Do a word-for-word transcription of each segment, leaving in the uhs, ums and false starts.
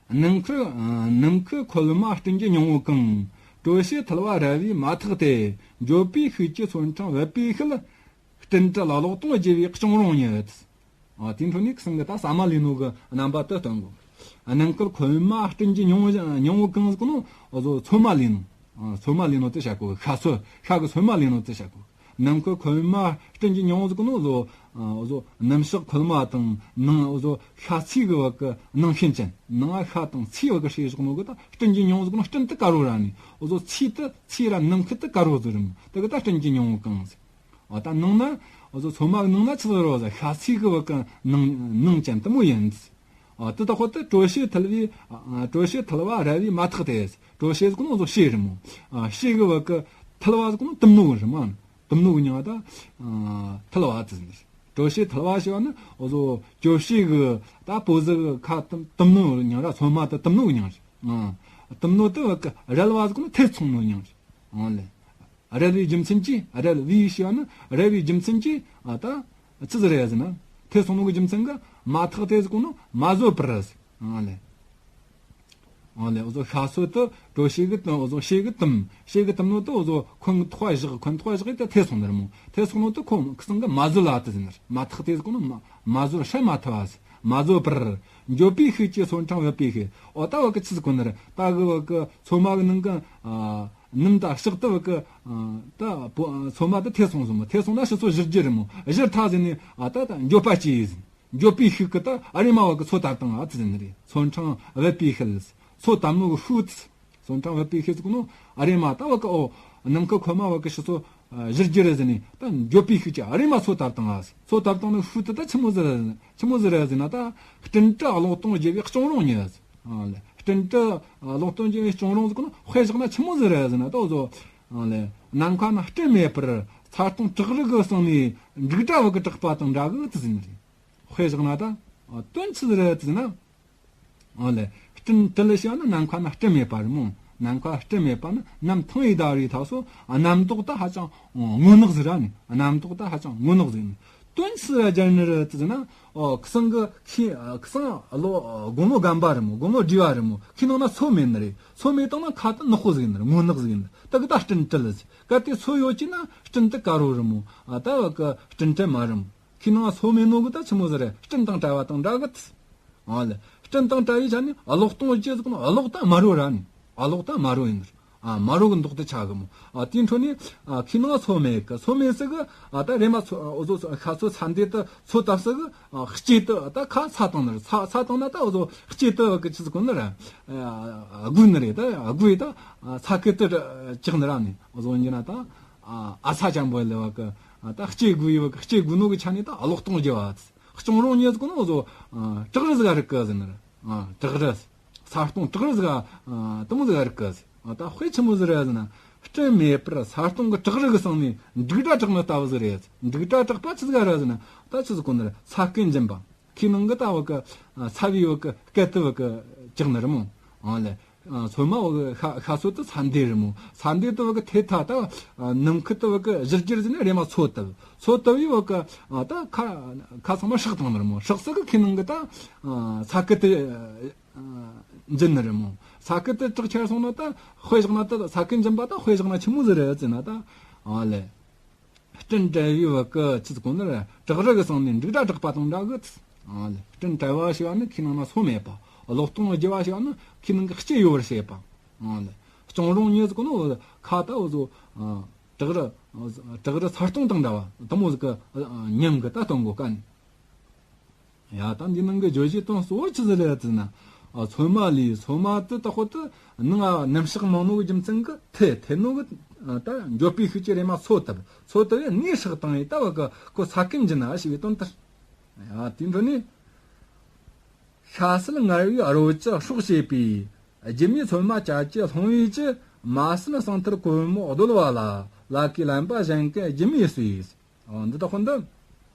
ནམ་མཁའི་ནམ་མཁའི་ཁོལ་མ་སྤྲིན་གྱི་སྙིང་བོ་གང་། དྲོད་བྱེད་ཐལ་བ་རལ་བས་མ་ཐག་སྟེ། འགྱོད་པའི་ཤུགས་ཀྱིས་ཚོན་ཕྲེང་བུད་པའི་ཤུལ། སྤྲིན་དྲི་གློག་སྟོང་རྒྱུ་བའི་གཅོང་རོང་ཉིད། ཨ། དེའི་འཕྲོ་ནས་ཁི་སང་གི་ད་ཟ་མ་ལས་ནོ་གི་རྣམ་པ་དེ་སྟོན་གོ། ནམ་མཁའི་ཁོལ་མ་སྤྲིན་གྱི་སྙིང་བོ་སྙིང་བོ་གང་ཟེར་གོ་ནོ། འོ་ཟོ་ཚོད་མ་ལས་ནོ། ཨ། ཚོད་མ་ལས་ནོ་དེ་བཤད་གོ། ཤ་ཚོད། ཤ་གི་ཚོད་མ་ལས་ནོ་དེ་བཤད་གོ། ནམ་མཁའི་ཁོལ་མ་སྤྲིན་གྱི་སྙིང་བོ་ཟེར་གོ་ནོ། འོ་ཟོ། ཨ། འོ་ཟོ་ནམ་ཞག་ཁོལ་མ་དང་ནང་། འོ་ཟོ་ཤ་ཚའི་གི་བ་གི་ནང་ཤིན་ཅན། ནང་ཤ་དང་ཚའི་བ་གི་ཤེས་བཞག་ནོ་གི་ད་སྤྲིན་གྱི་སྙིང་བོ་ཟེར་གོ་ནོ། སྤྲིན་དེ་དཀར་བོ་ར་ནི། འོ་ཟོ་ཚའི་དེ་ཚའི་ར་ནམ་མཁའི་དེ་དཀར་བོ་ཟེར་ར་མོ། དེ་གི་ད་སྤྲིན་གྱི་སྙིང་བོ་གང་ཟེར། འོ་ད་ནང་ན། འོ་ཟོ་ཚོད་མ་གི་ནང་ན་ཆི་ཟིག་རོ་ཟེར། ཤ་ཚའི་གི་བ་གི་ནང་ནང་ཅན་དེ་མོ་ཡིན། ཨ། དེ་ད་ཁོ་དེ་དྲོད་བྱེད་ཐལ་བའི། ཨ། དྲོད་བྱེད་ཐལ་བ་རལ་བས་མ་ཐག་སྟེ། དྲོད་བྱེད་ཟེར་གོ་ནོ་འོ་ཟོ་བྱེ་ར་མོ། ཨ། བྱེ་གི་བ་གི་ཐལ་བ་ཟེར་གོ་ནོ་དུམ་ནོ་གི་ར་མོ། དུམ་ནོ་གི་མྱིང་ང་ད། ཨ། ཐལ་བ་ཟེར་ནི། དྲོད་བྱེད་ཐལ་བ་ཞེས་པ་ནི་འོ་ཟོ་གྱོད་བྱེད་གི་ད་པོ་ཟིག་གི་ཁ་དུམ་དུམ་ནོ་མྱིང་ར། ཚོད་མ་དེ་དུམ་ནོ་གི་མྱིང་ར། ཨ། དུམ་ནོ་དེ་བ་གི་རལ་བ་ཟེར་གོ་ནོ་ཐེ་ཚོམ་ནོ་མྱིང་ར། ཨོ་ལེ། རལ་བའི་རྒྱུ་མཚན་གྱིས། རལ་བའི་ཞེས་པ་ནི་རལ་བའི་རྒྱུ་མཚན་གྱིས། ཨ། ད་ཆི་ཟིག་རེད་ཟེར་ན། ཐེ་ཚོམ་ནོ་གི་རྒྱུ་མཚན་གྱིས་མ་ཐག་སྟེ་ཟེར་གོ་ནོ་མ་བཟོད་པར་ཟེར། ཨོ་ལེ། ཨོ་ལེ། འོ་ཟོ་ཤ་ཚོད་དེ་དྲོད་བྱེད་གི་དུམ། འོ་ཟོ་བྱེ་གི་དུམ། བྱེ་གི་དུམ་ནོ་དེ་འོ་ཟོ་འཁོན་ཐོག་བཞག་འཁོན་ཐོག་བཞག་དེ་ཐེ་ཚོམ་ནི་ར་མོ། ཐེ་ཚོམ་ནོ་དེ་ཁོ་ཁི་སང་གི་མ་བཟོད་ལ་དེ་ཟེར་ནི་ར། མ་ཐག་སྟེ་ཟེར་གོ་ནོ་མ་མ་བཟོད། སྲན་མ་ཐུབ་པ་ཟེར། མ་བཟོད་པར། འགྱོད་པའི་ཤུགས་ཀྱིས་ཚོན་ཕྲེང་བུད་པའི་ཤུལ། འོ་ད་བ་གི་ཆི་ཟིག་གོ་ནི་ར། ད་གི་བ་གི་ཚོད་མ་གི་ནང་གི། ཨ། ནམ་ད་ཞག་དེ་བ་གི། ཨ། ད་པོ་ཚོད་མ་དེ་ཐེ་སོང་ཟིག་མོ། ཐེ་སོང་ན་ཕྱི་སོ་བཞུར་རྒྱུ་རེད་མོ། བཞུར་ཐལ་ཟེར་ནས། ཨ། ད་ད་འགྱོད་པ་སྐྱེས་ཟིག་འགྱོད་པའི་ཤུགས་ཀྱིས་ད་ཨ་རེ་མ་བ་གི་འཚོ་བཏབ་བཏང་ཨ་ཙི་ཟེར་ནི་རེད། ཚོན་ཕྲེང་བུད་པའི་ཤུལ། འཚོ་བཏབ་ནོ་གི་ཤུལ་ཙི། ཚོན་ཕྲེང་བུད་པའི་ཤུལ་ཟེར་གོ་ནོ། ཨ་རེ་མ་ད་བ་གི་འོ་ནམ་མཁའི་ཁོལ་མ་བ་གི་ཕྱི་སོ། ཨ། བཞུར་རྒྱུ་རེད་ཟེར་ནས་ད་འགྱོད་པའི་ཤུགས་ཀྱིས་ཨ་རེ་མ་འཚོ་བཏབ་བཏང་ཨ་ཟེར། འཚོ་བཏབ་བཏང་ནོ་ཤུལ་ཙི་ད་ཆི་མོ་ཟིག་རེད། ཆི་མོ་ཟིག་རེད་ཟེར་ན། ད་སྤྲིན་དྲི་གློག་སྟོང་རྒྱུ་བའི་གཅོང་རོང་ཉིད། ཨ་ལེ། སྤྲིན་དྲི་གློག་སྟོང་རྒྱུ་བའི་གཅོང་རོང་ཟེར་གོ་ནོ། དཔེ་བཞག་ན་ཆི་མོ་ཟིག་རེད་ཟེར་ན། ད་འོ་ཟོ། ཨ་ལེ། ནམ་མཁའ་ན་སྤྲིན་མེད་པར་ས་སྟོང་བྲག་རི་གི་གསེང་ནས་འབྲུག་སྒྲ་བ་གི་གྲགས་པ་དང་འདྲ་གི་ཙི་ཟེར་ནི་རེད། དཔེ་བཞག་ན་ད་དོན་ཆི་ཟིག་རེད་ཟེར་ན། ཨོ་ལེ། སྤྲིན་དྲི་ལ་ཞེས་པ་ནི་ནམ་མཁའ་ན་སྤྲིན་མེད་པ་རེད་མོ། ནམ་མཁའ་སྤྲིན་མེད་པ་ནི་ནམ་ཐང་ཡི་ཟླ་བའི་ཐག་སོ། གནམ་ཐོག་ད་ཧ་ཅང་སྔོ་ནག་ཟིག་ར་ནི། གནམ་ཐོག་ད་ཧ་ཅང་སྔོ་ནག་ཟིག་ནི། དོན་ཆི་ཟིག་ར་སྦྱར་ནི་རེད་ཟེར་ན། ཨོ། ཁི་སང་གི་ཁི་ཁི་སང་ལོ་དགུང་ལོ་རྒན་པ་རེད་མོ། དགུང་ལོ་བགྲེས་པ་རེད་མོ། ཁི་ནང་ན་སོ་མེད་ནི་རེད། སོ་མེད་བཏང་ན་ཁ་ད་ནག་པོ་ཟིག་ནི་རེད། སྔོ་ནག་ཟིག་ནི་རེད། ད་གི་ད་སྤྲིན་དྲི་ལ་ཟེར། གལ་ཏེ་སོ་ཡོད་ཀྱི་ན་སྤྲིན་དེ་དཀར་བོ་རེད་མོ། ཨ། ད་བ་གི་སྤྲིན་དྲི་མ་རེད་མོ། ཁྱེད་ནང་སོ་མེད་ནོ་གི་ད་ཆི་མོ་ཟིག་རེད། སྤྲིན་དང་བྲལ་བ་དང་འདྲ་གི། ཨ་ལེ། སྤྲིན་དང་བྲལ་བའི་ཆ་ནས་གློག་སྟོང་རྒྱུ་ཟེར་གོ་ནོ། གློག་ད་དམར་རོ་ར་ནི། གློག་ད་དམར་རོ་ཡིན་ནི། ཨ། དམར་རོ་གི་མདོག་དེ་ཆགས་གི་མོ། ཨ། དེའི་འཕྲོ་ནས། ཨ། ཁྱེད་ནང་སོ་མེད་གི། སོ་མེད་ཟིག་གི། ཨ། ད་རེམ་མ་འཚོ། འོ་ཟོ་ཤ་ཚོད་ཚ་འདི་དེ་འཚོ་བཏབ་ཟིག་གི། ཨ། ལྕེ་དེ་ད་ཁ་ཚ་བཏང་ནི་རེད། ཚ་ཚ་བཏང་ན་ད་འོ་ཟོ་ལྕེ་དེ་བ་གི་ཆི་ཟིག་གོ་ནི་རེད། ཨ། སྒུལ་ནི་རེད། ད་སྒུལ་ཡི་ད། ཨ། ཚ་ཁུ་དེ་བཅག་ནི་ར་ནི། འོ་ཟོ་ཡིན་ན་ད། ཨ། ཨ་ཚ་ཅན་པོ་ལེ་བ་གི། ཨ། ད་ལྕེ་སྒུལ་ཡི་བ་གི། ལྕེ་སྒུལ་ནོ་གི་ཆ་ནས་ད་གློག་སྟོང་རྒྱུ་བ། གཅོང་རོང་ཉིད་ཟེར་གོ་ནོ་འོ་ཟོ། ཨ། བྲག་རི་ཟིག་རིག་གི་ཟེར་ནི་རེད། ཨ། བྲག་རི། ས་སྟོང་བྲག་རི་ཟིག་ཨ། དེ་མོ་ཟིག་རིག་གི་ཟེར། ཨ། ད་དཔེ་ཆི་མོ་ཟིག་རེད་ཟེར་ན། སྤྲིན་མེད་པར་ས་སྟོང་གི་བྲག་རི་གི་གསེང་ནས་འབྲུག་སྒྲ་གྲགས་ནི་ལྟ་བུ་ཟིག་རེད། འབྲུག་སྒྲ་གྲགས་པ་ཆི་ཟིག་རེད་ཟེར་ན། ད་ཆི་ཟིག་གོ་ནི་རེད། ཚ་ཁུ་འབྱིན་པ། ཁྱེད་ནང་གི་ད་བ་གི། ཨ། ཚ་བའི་བ་གི་སྐད་དེ་བ་གི་གྲགས་ནི་རེད་མོ། ཨ་ལེ། ཨ། ཚོད་མ་བ་གི་ཤ་ཤ་ཚོད་དེ་ཚ་འདི་རེད་མོ། ཚ་འདི་དེ་བ་གི་ཐད་ཐག་ད། ཨ། ནམ་ཁུ་དེ་བ་གི་བཞུར་རྒྱུ་ཟེར་ནས་རེམ་མ་འཚོ་བཏབ། འཚོ་བཏབ་བའི་བ་གི། ཨ། ད་ཁ་ཁ་ཚང་མ་སྲེག་བཏང་ནི་རེད་མོ། སྲེག་ཟིག་གི་ཁྱེད་ནང་གི་ད། ཨ། ཚ་ཁུ་དེ། ཨ། འབྱིན་ནི་རེད་མོ། ཚ་ཁུ་དེ་གྲགས་ཆེར་སོང་ན་ད་དཔེ་བཞག་ན་ད་ཚ་ཁུ་འབྱིན་པ་ད་དཔེ་བཞག་ན་ཆི་མོ་ཟིག་རེད་ཟེར་ན་ད། ཨ་ལེ། སྤྲིན་བྲལ་བའི་བ་གི་ཆི་ཟིག་གོ་ནི་རེད། བྲག་རི་གི་གསེང་ནས་འབྲུག་སྒྲ་གྲགས་པ་དང་འདྲ་གི། ཨ་ལེ། སྤྲིན་བྲལ་བ་ཞེས་པ་ནི་ཁྱེད་ནང་ན་སོ་མེད་པ། གློག་སྟོང་རྒྱུ་བ་ཞེས་པ་ནི་ཁྱེད་ནང་གི་ལྕེ་ཡོད་པར་བྱེད་པ། ཨ་ལེ། གཅོང་རོང་ཉིད་ཟེར་གོ་ནོ་ཁ་ད་འོ་ཟོ། ཨ། བྲག་རི། བྲག་རི་ས་སྟོང་དང་འདྲ་བ་དེ་མོ་ཟིག་གི། ཨ། ཉམས་གི་ད་སྟོན་གོ་ག་ནི། ཡ། ད་འདི་ནང་གི་བརྗོད་བྱའི་དོན་གཙོ་བོ་ཆི་ཟིག་རེད་ཟེར་ན། ཨ། ཚོད་མ་ལས། ཚོད་མ་དེ་ད་ཁོ་དེ་ནང་ང་ནམ་ཞག་མང་ནོ་གི་རྒྱུ་མཚན་གི་ཐེ་ཐེ་ནོ་གི། ཨ། ད་འགྱོད་པའི་ཤུགས་ཀྱིས་རེམ་མ་འཚོ་བཏབ། འཚོ་བཏབ་ཡས་ནས་སྲེག་བཏང་ཡས་ད་བ་གི་ཁོ་ཚ་ཁུ་འབྱིན་ན་ཞེས་པའི་དོན་དེ། ཡ། དེའི་འཕྲོ་ནས། ཤ་ཟད་མངར་བའི་རོལ་གྱི་སྲོག་བྱེད་པའི། སྒྱུ་མའི་ཚོད་མ་བཅད་ཀྱི་ལྷུང་བའི་ཀྱི། མ་ཟད་ཟངས་མཐིལ་གོར་མོ་གདོལ་བ་ལ། ལ་ཀའི་ལན་པ་གཞན་ཀུན་སྒྱུ་མའི་གསོས། འོ། འདི་ད་ཁོ་འདི།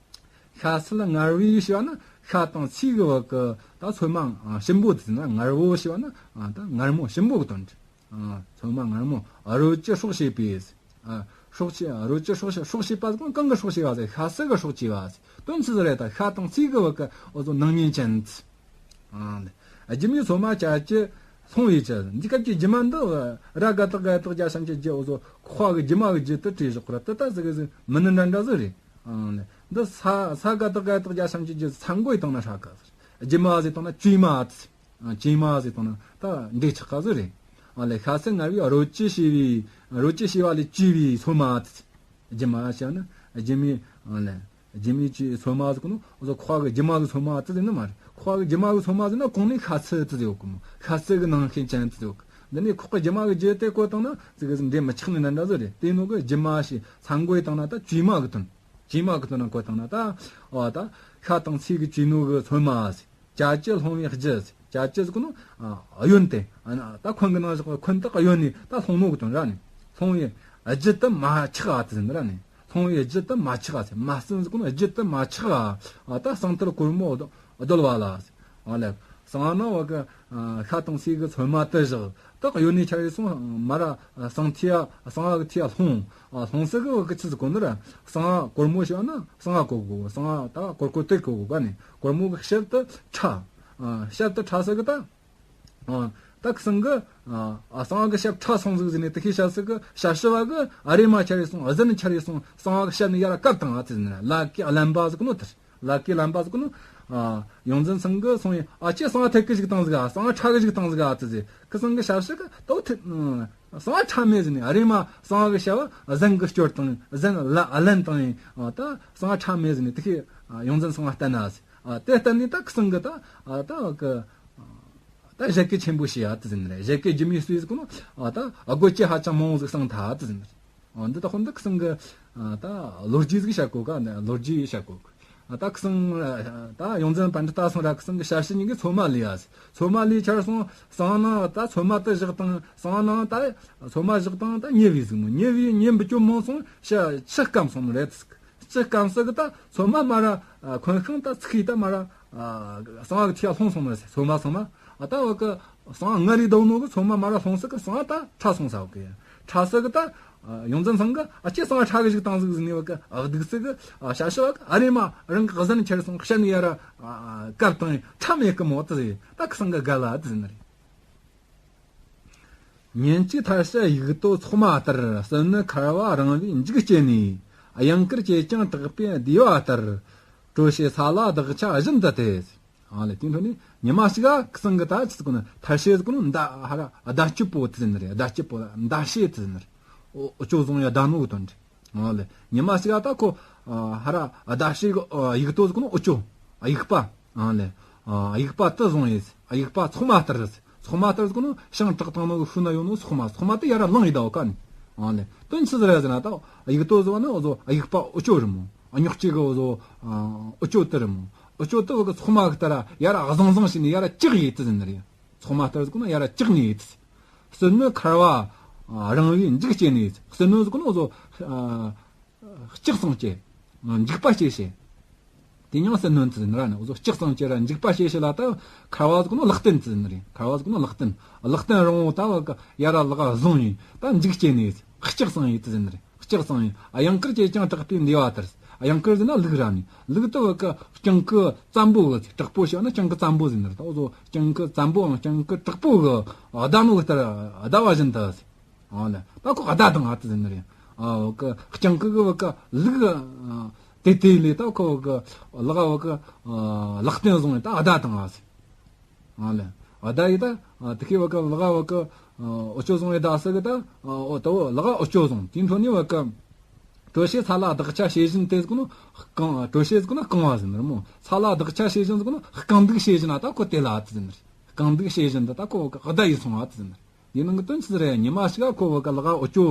ཤ་ཟད་མངར་བའི་ཞེས་པ་ནི་ཤ་དང་ཚིལ་གི་བ་གི་ད་ཚོད་མ་ཞིམ་པོ་དེ་ཟེར་ན། མངར་བོ་ཞེས་པ་ནི་ད་མངར་མོ་ཞིམ་པོ་གི་དོན་རེད། ཚོད་མ་མངར་མོ། རོལ་གྱི་སྲོག་བྱེད་པའི། སྲོག་བྱེད། རོལ་གྱི་སྲོག་བྱེད། སྲོག་བྱེད་པ་ཟེར་གང་གི་སྲོག་བྱེད་པ་ཟེར། ཤ་ཟད་གི་སྲོག་བྱེད་པ་ཟེར། དོན་ཆི་ཟིག་རེད། ད་ཤ་དང་ཚིལ་གི་བ་གི་འོ་ཟོ་སྣང་བརྙན་ཅན། ཨ་ལེ། སྒྱུ་མའི་སོ་མ་བཅད་ཀྱི་ལྷུང་བའི་ཆུ། འདི་སྐབས་ཀྱི་སྒྱུ་མ་འདི་ར་ག་བཏགས་རྒ་ཡ་བཏགས་རྒྱ་ཞབས་ཀྱུ་རྒྱུ། འོ་ཟོ་ཁོ་གི་སྒྱུ་མ་གི་རྒྱུ་དེ་བྲིས་བཞག་པ་ར། དེ་ད་ཟིག་གི་ཟིག་མི་ནི་འདྲ་འདྲ་ཟིག་རེད། ཨང་ལེ། འདི་ས་ས་ག་བཏགས་སྒ་ཡ་བཏགས་རྒྱ་ཞབས་ཀྱུ་རྒྱུ། ས་མགོ་ཡི་བཏང་ན་ཧྲ་ག་ཟིག་སྒྱུ་མ་ཟེར་བཏང་ན་བཅོས་མ་ཟིག་བཅོས་མ་ཟེར་བཏང་ན་ད་འགྲིག་ཆགས་ག་ཟིག་རེད། ཨང་ལེ། ཤ་ཚ་ངར་བའི་རོལ་ཆས་བྱས་པའི། རོལ་ཆས་བྱས་པ་ལས་བྱས་པའི་སོ་མ་དེ། སྒྱུ་མ་བྱས་ན་སྒྱུ་མའི། ཨང་ལེ། སྒྱུ་མའི་ཆོས་སོ་མ་ཟེར་གོ་ནོ། འོ་ཟོ་ཁོ་གི་སྒྱུ་མ་གི་སོ་མ་དེ་ཟེར་ནི་མ་རེད། ཁོ་གི་སྒྱུ་མ་གི་སོ་མ་ཟེར་ན་གོང་ནས་ཤ་ཚ་དེ་ཟེར་ཡོད་གི་མོ། ཤ་ཚ་གི་ནང་ཤན་ཅན་དེ་ཟེར་ཡོད་གི། འདི་ནས་ཁོ་གི་སྒྱུ་མ་གི་རྒྱུ་དེ་བཀོད་བཏང་ན་ཟིག་གི་ཟིག་འདྲེ་མི་ཆགས་ནི་འདྲ་འདྲ་ཟིག་རེད། དེ་ནོ་གི་སྒྱུ་མ་ཞེས་ས་མགོ་ཡི་བཏང་ན་ད་བཅོས་མ་གི་དོན། བཅོས་མ་གི་དོན་ན་བཀོད་བཏང་ན་ད། འོ་ད་ཤ་དང་ཚིལ་གི་བཅོས་ནོ་གི་སོ་མ་ཟེར། བཅད་ཀྱི་ལྷུང་བའི་རྒྱུ། བཅད་ཀྱི་ཟེར་གོ་ནོ། ཨ་གཡོན་ཏེ། ཨ་ན་ད་འཁོན་གི་ནང་བཞག་འཁོན་ད་གཡོན་ནས་ད་ལྷུང་ནོ་གི་དོན་ར་ནི། ལྷུང་བའི་རྒྱུ་དེ་མ་ཆགས་ཨ་དེ་ཟེར་ནི་ར་ནི། ལྷུང་བའི་རྒྱུ་དེ་མ་ཆགས་ཨ་ཟེར། མ་བསྲན་ཟེར་གོ་ནོ་རྒྱུ་དེ་མ་ཆགས་ཨ། ཨ་ད་ཟངས་ཐལ་གོར་མོ་རྡོལ་བ་ལ་ཟེར། ཨ་ལེ། ཟངས་ནང་བ་གི་ཤ་དང་ཚིལ་གི་ཚོད་མ་དེ་བཞག་ད་གཡོན་ནས་ཆ་རེ་སོང་མ་ར་ཟངས་ཐིའ་ཟངས་ཨ་གི་ཐིའ་ལྷུང་། ཨ་ལྷུང་ཟེར་གི་བ་གི་ཆི་ཟིག་གོ་ནི་ར། ཟངས་གོར་མོ་ཞེས་ན་ཟངས་གོ་གོ། ཟངས་ད་གོར་གོ་དེ་གོ་གོ་ག་ནི། གོར་མོ་གི་ཞབས་དེ་ཕྲ། ཨ་ཞབས་དེ་ཕྲ་ཟེར་གི་ད། ཨ་ད་ཁི་སང་གི་ཨ་ཟངས་གི་ཞབས་ཕྲ་སོང་ཟིག་ཟེར་ནས་དེ་ཤེས་བྱ་ཟིག་གི་ཞབས་ཕྱི་བ་གི་ཨ་རེ་མ་ཆ་རེ་སོང་ཨ་ཟན་ཆ་རེ་སོང་ཟངས་གི་ཞབས་ནས་ཡར་བཀབ་བཏང་ཨ་ཙི་ཟེར་ནས་ལ་ཀི་ཨ་ལན་པ་ཟིག་གི་ནོ་དེར། ལ་ཀི་ལན་པ་ཟིག་གི་ནོ། ཨ་ཡོངས་འཛིན་ཚང་གི་སོང་ཡིན། ཨ་ཅེ་ཟངས་ཐད་གི་ཞིག་བཏང་ཟིག་ཨ་ཟངས་ཁྲ་གི་ཞིག་བཏང་ཟིག་ཨ་ཙི་ཟེར། ཁི་སང་གི་ཞབས་ཕྱི་གི་ཏོ་ཐེ་ཟངས་ཁྲ་མེད་ཟེར་ནས་ཨ་རེ་མ་ཟངས་གི་ཞབས་ཨ་ཟན་གི་སྐྱོར་བཏང་ཟན་ལ་ཨ་ལན་བཏང་ཡིན། ཨ་ད་ཟངས་ཁྲ་མེད་ཟེར་ནས་དེ་ཁི་ཡོངས་འཛིན་ཚང་ང་བསྟན་ན་ཟེར། ཨ་དེ་བསྟན་ནས་ད་ཁི་སང་གི་ད་ཨ་ད་གི་ད་བཞད་གད་ཆེན་པོ་བྱས་ཨ་ཙི་ཟེར་ནི་རེད། བཞད་གད་སྒྱུ་མའི་སྲོལ་ཟིག་གི་ནོ། ཨ་ད་ཨ་སྒོ་ཅི་ཧ་ཅང་མང་བོ་ཟིག་གསང་ཐལ་ཨ་ཙི་ཟེར་ནི་རེད། ཨ་འདི་ད་ཁོ་འདི་ཁི་སང་གི་ཨ་ད་ལོ་རྒྱུས་ཟིག་བཤད་གོ་ག་ནི་ལོ་རྒྱུས་བཤད་གོ་གི། ཨ་ད་ཁི་སང་ཨ་ད་ཡོངས་འཛིན་པཎྜི་ཏ་སོང་ར་ཁི་སང་གི་ཞབས་ཕྱི་གཉིས་ཀྱི་ཚོད་མ་ལས་ཨ་ཟེར། ཚོད་མ་ལས་ཆར་སོང་ཟངས་ནང་ད་ཚོད་མ་དེ་བཞག་བཏང་ཟངས་ནང་ད་ཚོད་མ་བཞག་བཏང་ད་ཉེ་བའི་ཟིག་མོ། ཉེ་བའི་ཉེ་འབུ་ཅོ་མང་སོང་ཤ་ཆུ་སྐམ་སོང་ནི་རེད་ཟེར། ཅི་སྐམ་ས་གི་ད་ཚོད་མ་མ་ར་ཨ་འཁོན་ཤིང་ད་ཚིག་ད་མ་ར་ཨ་ཟངས་གི་ཐིའ་ལྷུང་སོང་ནི་ཟེར། ཚོད་མ་ཚང་མ་ཨ་ད་བ་གི་ཟངས་ངར་རེ་བརྡབ་ནོ་གི་ཚོད་མ་མ་ར་ལྷུང་ས་གི་ཟངས་ད་ཕྲ་སོང་ས་བ་གི། ཕྲ་ས་གི་ད་ཨ་ཡོངས་འཛིན་ཚང་གི་ཨ་ཅེ་ཟངས་ཕྲ་གི་ཞིག་བཏང་ཟིག་ཟེར་ནི་བ་གི་ཨ་སྡུག་ས་གི་ཨ་ཞ་ཞི་བ་གི་ཨ་རེ་མ་རང་གི་ཟན་ཁྱེར་སོང་ཤ་ནི་ཡ་ར་ཨ་བཀབ་བཏང་ཡིན་ཕྲ་མེད་གི་མོ་ད་ཟེར། ད་ཁི་སང་གི་ག་ལ་ད་ཟེར་ནི་རེད། ཉིན་གཅིག་མཐར་བྱེད་ཡིག་རྡོ་ཚོགས་མ་ལྟར། བསོད་ནམས་འཁར་བ་རིང་བས་འཇིག་སྐྱེ་ནས། གཡང་དཀར་བྱེད་ཅིང་དྲག་པོས་བསྡུས་པ་ལྟར། དྲོ་བྱེད་ས་ལ་གདགས་ཆ་བཞིན་དུ་སྟེ། ཨ་ལེ་དེ་འཕྲོ་ནས་ཉི་མ་གཅིག་ག་ཁི་སང་གི་ད་ཅི་ཟེར་གོ་ནི་མཐར་བྱེད་ཟེར་གོ་ནི་མདའ་ཧ་ར་མདའ་སྐྱིབས་པོ་དེ་ཟེར་ནི་རེད། མདའ་སྐྱིབས་པོ་མདའ་ཕྱེད་དེ་ཟེར་ནི་རེད། འོ་འོ་ཅོ་བཟུང་ཡ་མདའ་ནོ་གི་དོན་རེད། ཨ་ལེ། ཉི་མ་ཞིག་ཨ་ད་ཁོ་ཨ་ཧ་ར་ཨ་ད་ཤེས་གི་ཨ་ཡིག་ཏོ་ཟིག་ནོ་འུ་ཅོ། ཨ་ཡིག་པ། ཨ་ལེ། ཨ་ཡིག་པ་དེ་བཟུང་ཡིས། ཨ་ཡིག་པ་ཚོགས་མ་ལྟར་རེད། ཚོགས་མ་ལྟར་ཟིག་ནོ་ཤིང་དྲེག་བཏང་ནོ་གི་ཤུལ་ན་ཡོད་ནོ་ཚོགས་མ། ཚོགས་མ་དེ་ཡར་ར་ལངས་ཡི་ད་འོ་ཀ་ནི། ཨ་ལེ། དོན་ཆི་ཟིག་རེད་ཟེར་ན་ད་ཨ་ཡིག་ཏོ་ཟིག་ནི་འུ་ཟོ་ཨ་ཡིག་པ་འུ་ཅོ་རེད་མོ། ཨ་རྙོག་གཅིག་གི་འུ་ཟོ་ཨ་འུ་ཅོ་དེ་རེད་མོ། འུ་ཅོ་དེ་བ་གི་ཚོགས་མ་གི་ལྟར་ཡར་ར་བཟང་བཟང་བྱས་ནས་ཡར་ར་བཀྱགས་ཡི་དེ་ཟེར་ནི་རེད། ཚོགས་མ་ལྟར་ཟིག་ནོ་ཡར་ར་བཀྱགས་ནི་ཡི་དེ། བསོད་ནམས་འཁར་བ་རིང་བས་འཇིག་སྐྱེ་ནས། བསོད་ནམས་ཟེར་གོ་ནོ་འུ་ཟོ་ཨ་ལྕགས་སྲང་སྐྱེ། འཇིག་པ་སྐྱེ་བྱེད། དེ་ཡང་བསོད་ནམས་ཟེར་ནི་ར་ནི་འུ་ཟོ་ལྕགས་སྲང་སྐྱེ་ར་འཇིག་པ་སྐྱེ་བྱེད་ལ་ད་འཁར་བ་ཟེར་གོ་ནོ་ལག་རྟེན་ཟེར་ནི་རེད། འཁར་བ་ཟེར་གོ་ནོ་ལག་རྟེན། ལག་རྟེན་རིང་བོ་ད་བ་གི་ཡར་ར་ལག་བཟུང་ཡིན་ད་འཇིག་སྐྱེ་ནས་ལྕགས་སྲང་ཡིན་དེ་ཟེར་ནི་རེད། ལྕགས་སྲང་ཡིན། གཡང་དཀར་བྱེད་ཅིང་དྲག་པོས་འདུས་པ་ལྟར། གཡང་དཀར་ཟེར་ན་ལུག་ར་ནི། ལུག་དེ་བ་གི་སྤྱང་ཀི་བཙན་པོ་གི་དྲག་པོ་ཞེས་ན་སྤྱང་ཀི་བཙན་པོ་ཟེར་ནི་རེད། ད་འུ་ཟོ་སྤྱང་ཀི་བཙན་པོའམ་སྤྱང་ཀི་དྲག་པོ་གི་བརྡབ་ནོ་གི་ལྟར་བརྡབ་པ་བཞིན་དུ། ཨ་ལེ། ད་ཁོ་བརྡབ་བཏང་ཨ་ཙི་ཟེར་ནི་རེད། ཨ་བ་གི་སྤྱང་ཀི་གི་བ་གི་ལུག་དེ་དེ་ལས་ད་ཁོ་བ་གི་ལག་བ་གི་ལག་རྟེན་བཟུང་ནས་ད་བརྡབ་བཏང་ཨ་ཙི། ཨ་ལེ། ཨ་ད་ཡི་ད་ཨ་དེ་ཁའི་བ་གི་ལག་བ་གི་ཨ་འུ་ཅོ་བཟུང་ཡི་ད་ཟེར་གི་ད་ཨ་འོ་ད་འོ་ལག་འུ་ཅོ་བཟུང་དེའི་འཕྲོ་ནས་བ་གི་གྲོ་བྱེད་ས་ལ་གདགས་ཆ་བྱེད་བཞིན་ཏེ་ཟེར་གོ་ནོ་རྐང་གྲོ་བྱེད་ཟེར་གོ་ནོ་རྐང་བ་ཟེར་ནི་རེད་མོ། ས་ལ་གདགས་ཆ་བྱེད་བཞིན་ཟེར་གོ་ནོ་རྐང་འདུག་བྱེད་བཞིན་ན་ད་ཁོ་དེ་ལ་ཨ་ཙི་ཟེར་ནི་རེད། རྐང་འདུག་བྱེད་བཞིན་དུ་ད་ཁོ་བ་གི་བརྡབ་ཡི་སོང་ཨ་ཙི་ཟེར་ནི་རེད། དེ་ནང་གི་དོན་ཆི་ཟིག་རེད། ཉི་མ་ཞིག་ག་ཁོ་བ་གི་ལག་འུ་ཅོ་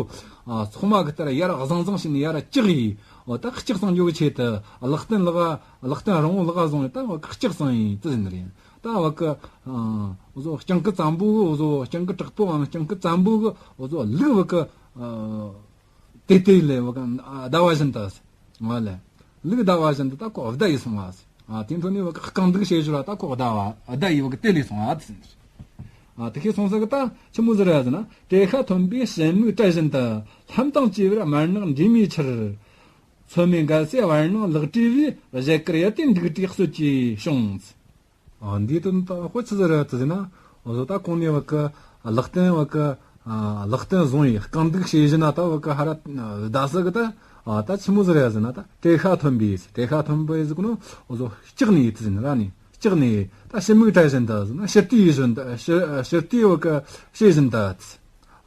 ཨ་ཚོགས་མ་གི་ལྟར་ཡར་བཟང་བཟང་བྱས་ནས་ཡར་བཀྱགས་ཡི། འོ་ད་ལྕགས་སྲང་འགྱོ་གི་ཆེད་དུ་ལག་རྟེན་ལག་ལག་རྟེན་རིང་བོ་ལག་བཟུང་ཡི་ད་བ་གི་ལྕགས་སྲང་ཡིན་ཙི་ཟིན་རེད། ད་བ་གི་ཨ་འུ་ཟོ་སྤྱང་ཀི་བཙན་པོ་གི་འུ་ཟོ་སྤྱང་ཀི་དྲག་པོའམ་སྤྱང་ཀི་བཙན་པོ་གི་འུ་ཟོ་ལུག་བ་གི་ཨ་དེ་དེ་ལས་བ་གི་ཨ་བརྡབ་པ་བཞིན་དུ། ང་ལས། ལུག་བརྡབ་པ་བཞིན་དུ་ད་ཁོ་བརྡབ་ཡི་སོང་བ། ཨ་དེ་འཕྲོ་ནས་བ་གི་རྐང་འདུག་བྱེད་ཞོར་ལ་ད་ཁོ་བརྡབ་པ་བརྡབ་ཡི་བ་གི་དེ་ལས་སོང་བ་དེ་ཟིན། ཨ་དེ་ཁའི་སོང་ས་གི་ད་ཆི་མོ་ཟིག་རེད་ཟེར་ན། བྲེ་ཤ་ཐོན་པའི་ཞལ་མིག་སྤྲད་བཞིན་དུ། ལྷམ་དང་བཅས་པར་དམར་ནག་འདྲེས་མའི་ཕྱིར། ཚོད་མའི་འགལ་སའི་བར་སྣང་ལག་བྲིས་པས་བཞད་དཀར་ཡལ་ཏེ་འབྲུག་སྒྲའི་གསོད་ཀྱིས་བྱུང་། འདིའི་དོན་དག་ཁོ་ཆི་ཟིག་རེད་ཟེར་ན། འོ་ཟོ་ད་གོང་ནས་བ་གི་ལག་རྟེན་བ་གི་ལག་རྟེན་བཟུང་ཡི་རྐང་འདུག་བྱེད་བཞིན་ན་ད་བ་གི་ཧ་ར་ད་ཟིག་གི་ད་ད་ཆི་མོ་ཟིག་རེད་ཟེར་ན། ད་བྲེ་ཤ་ཐོན་པའི་བྲེ་ཤ་ཐོན་པའི་ཟིག་གི་ནོ། འོ་ཟོ་སྐྲག་ནས་ཡི་ད་ཟེར་ན་ར་ནི་སྐྲག་ནས་ད་ཞི་མིག་བྲལ་བཞིན་དུ་ཟེར་ན། ཞི་བདེའི་བཞིན་དུ་ཞི་ཞི་བདེའི་བ་གི་བྱེད་བཞིན་དུ།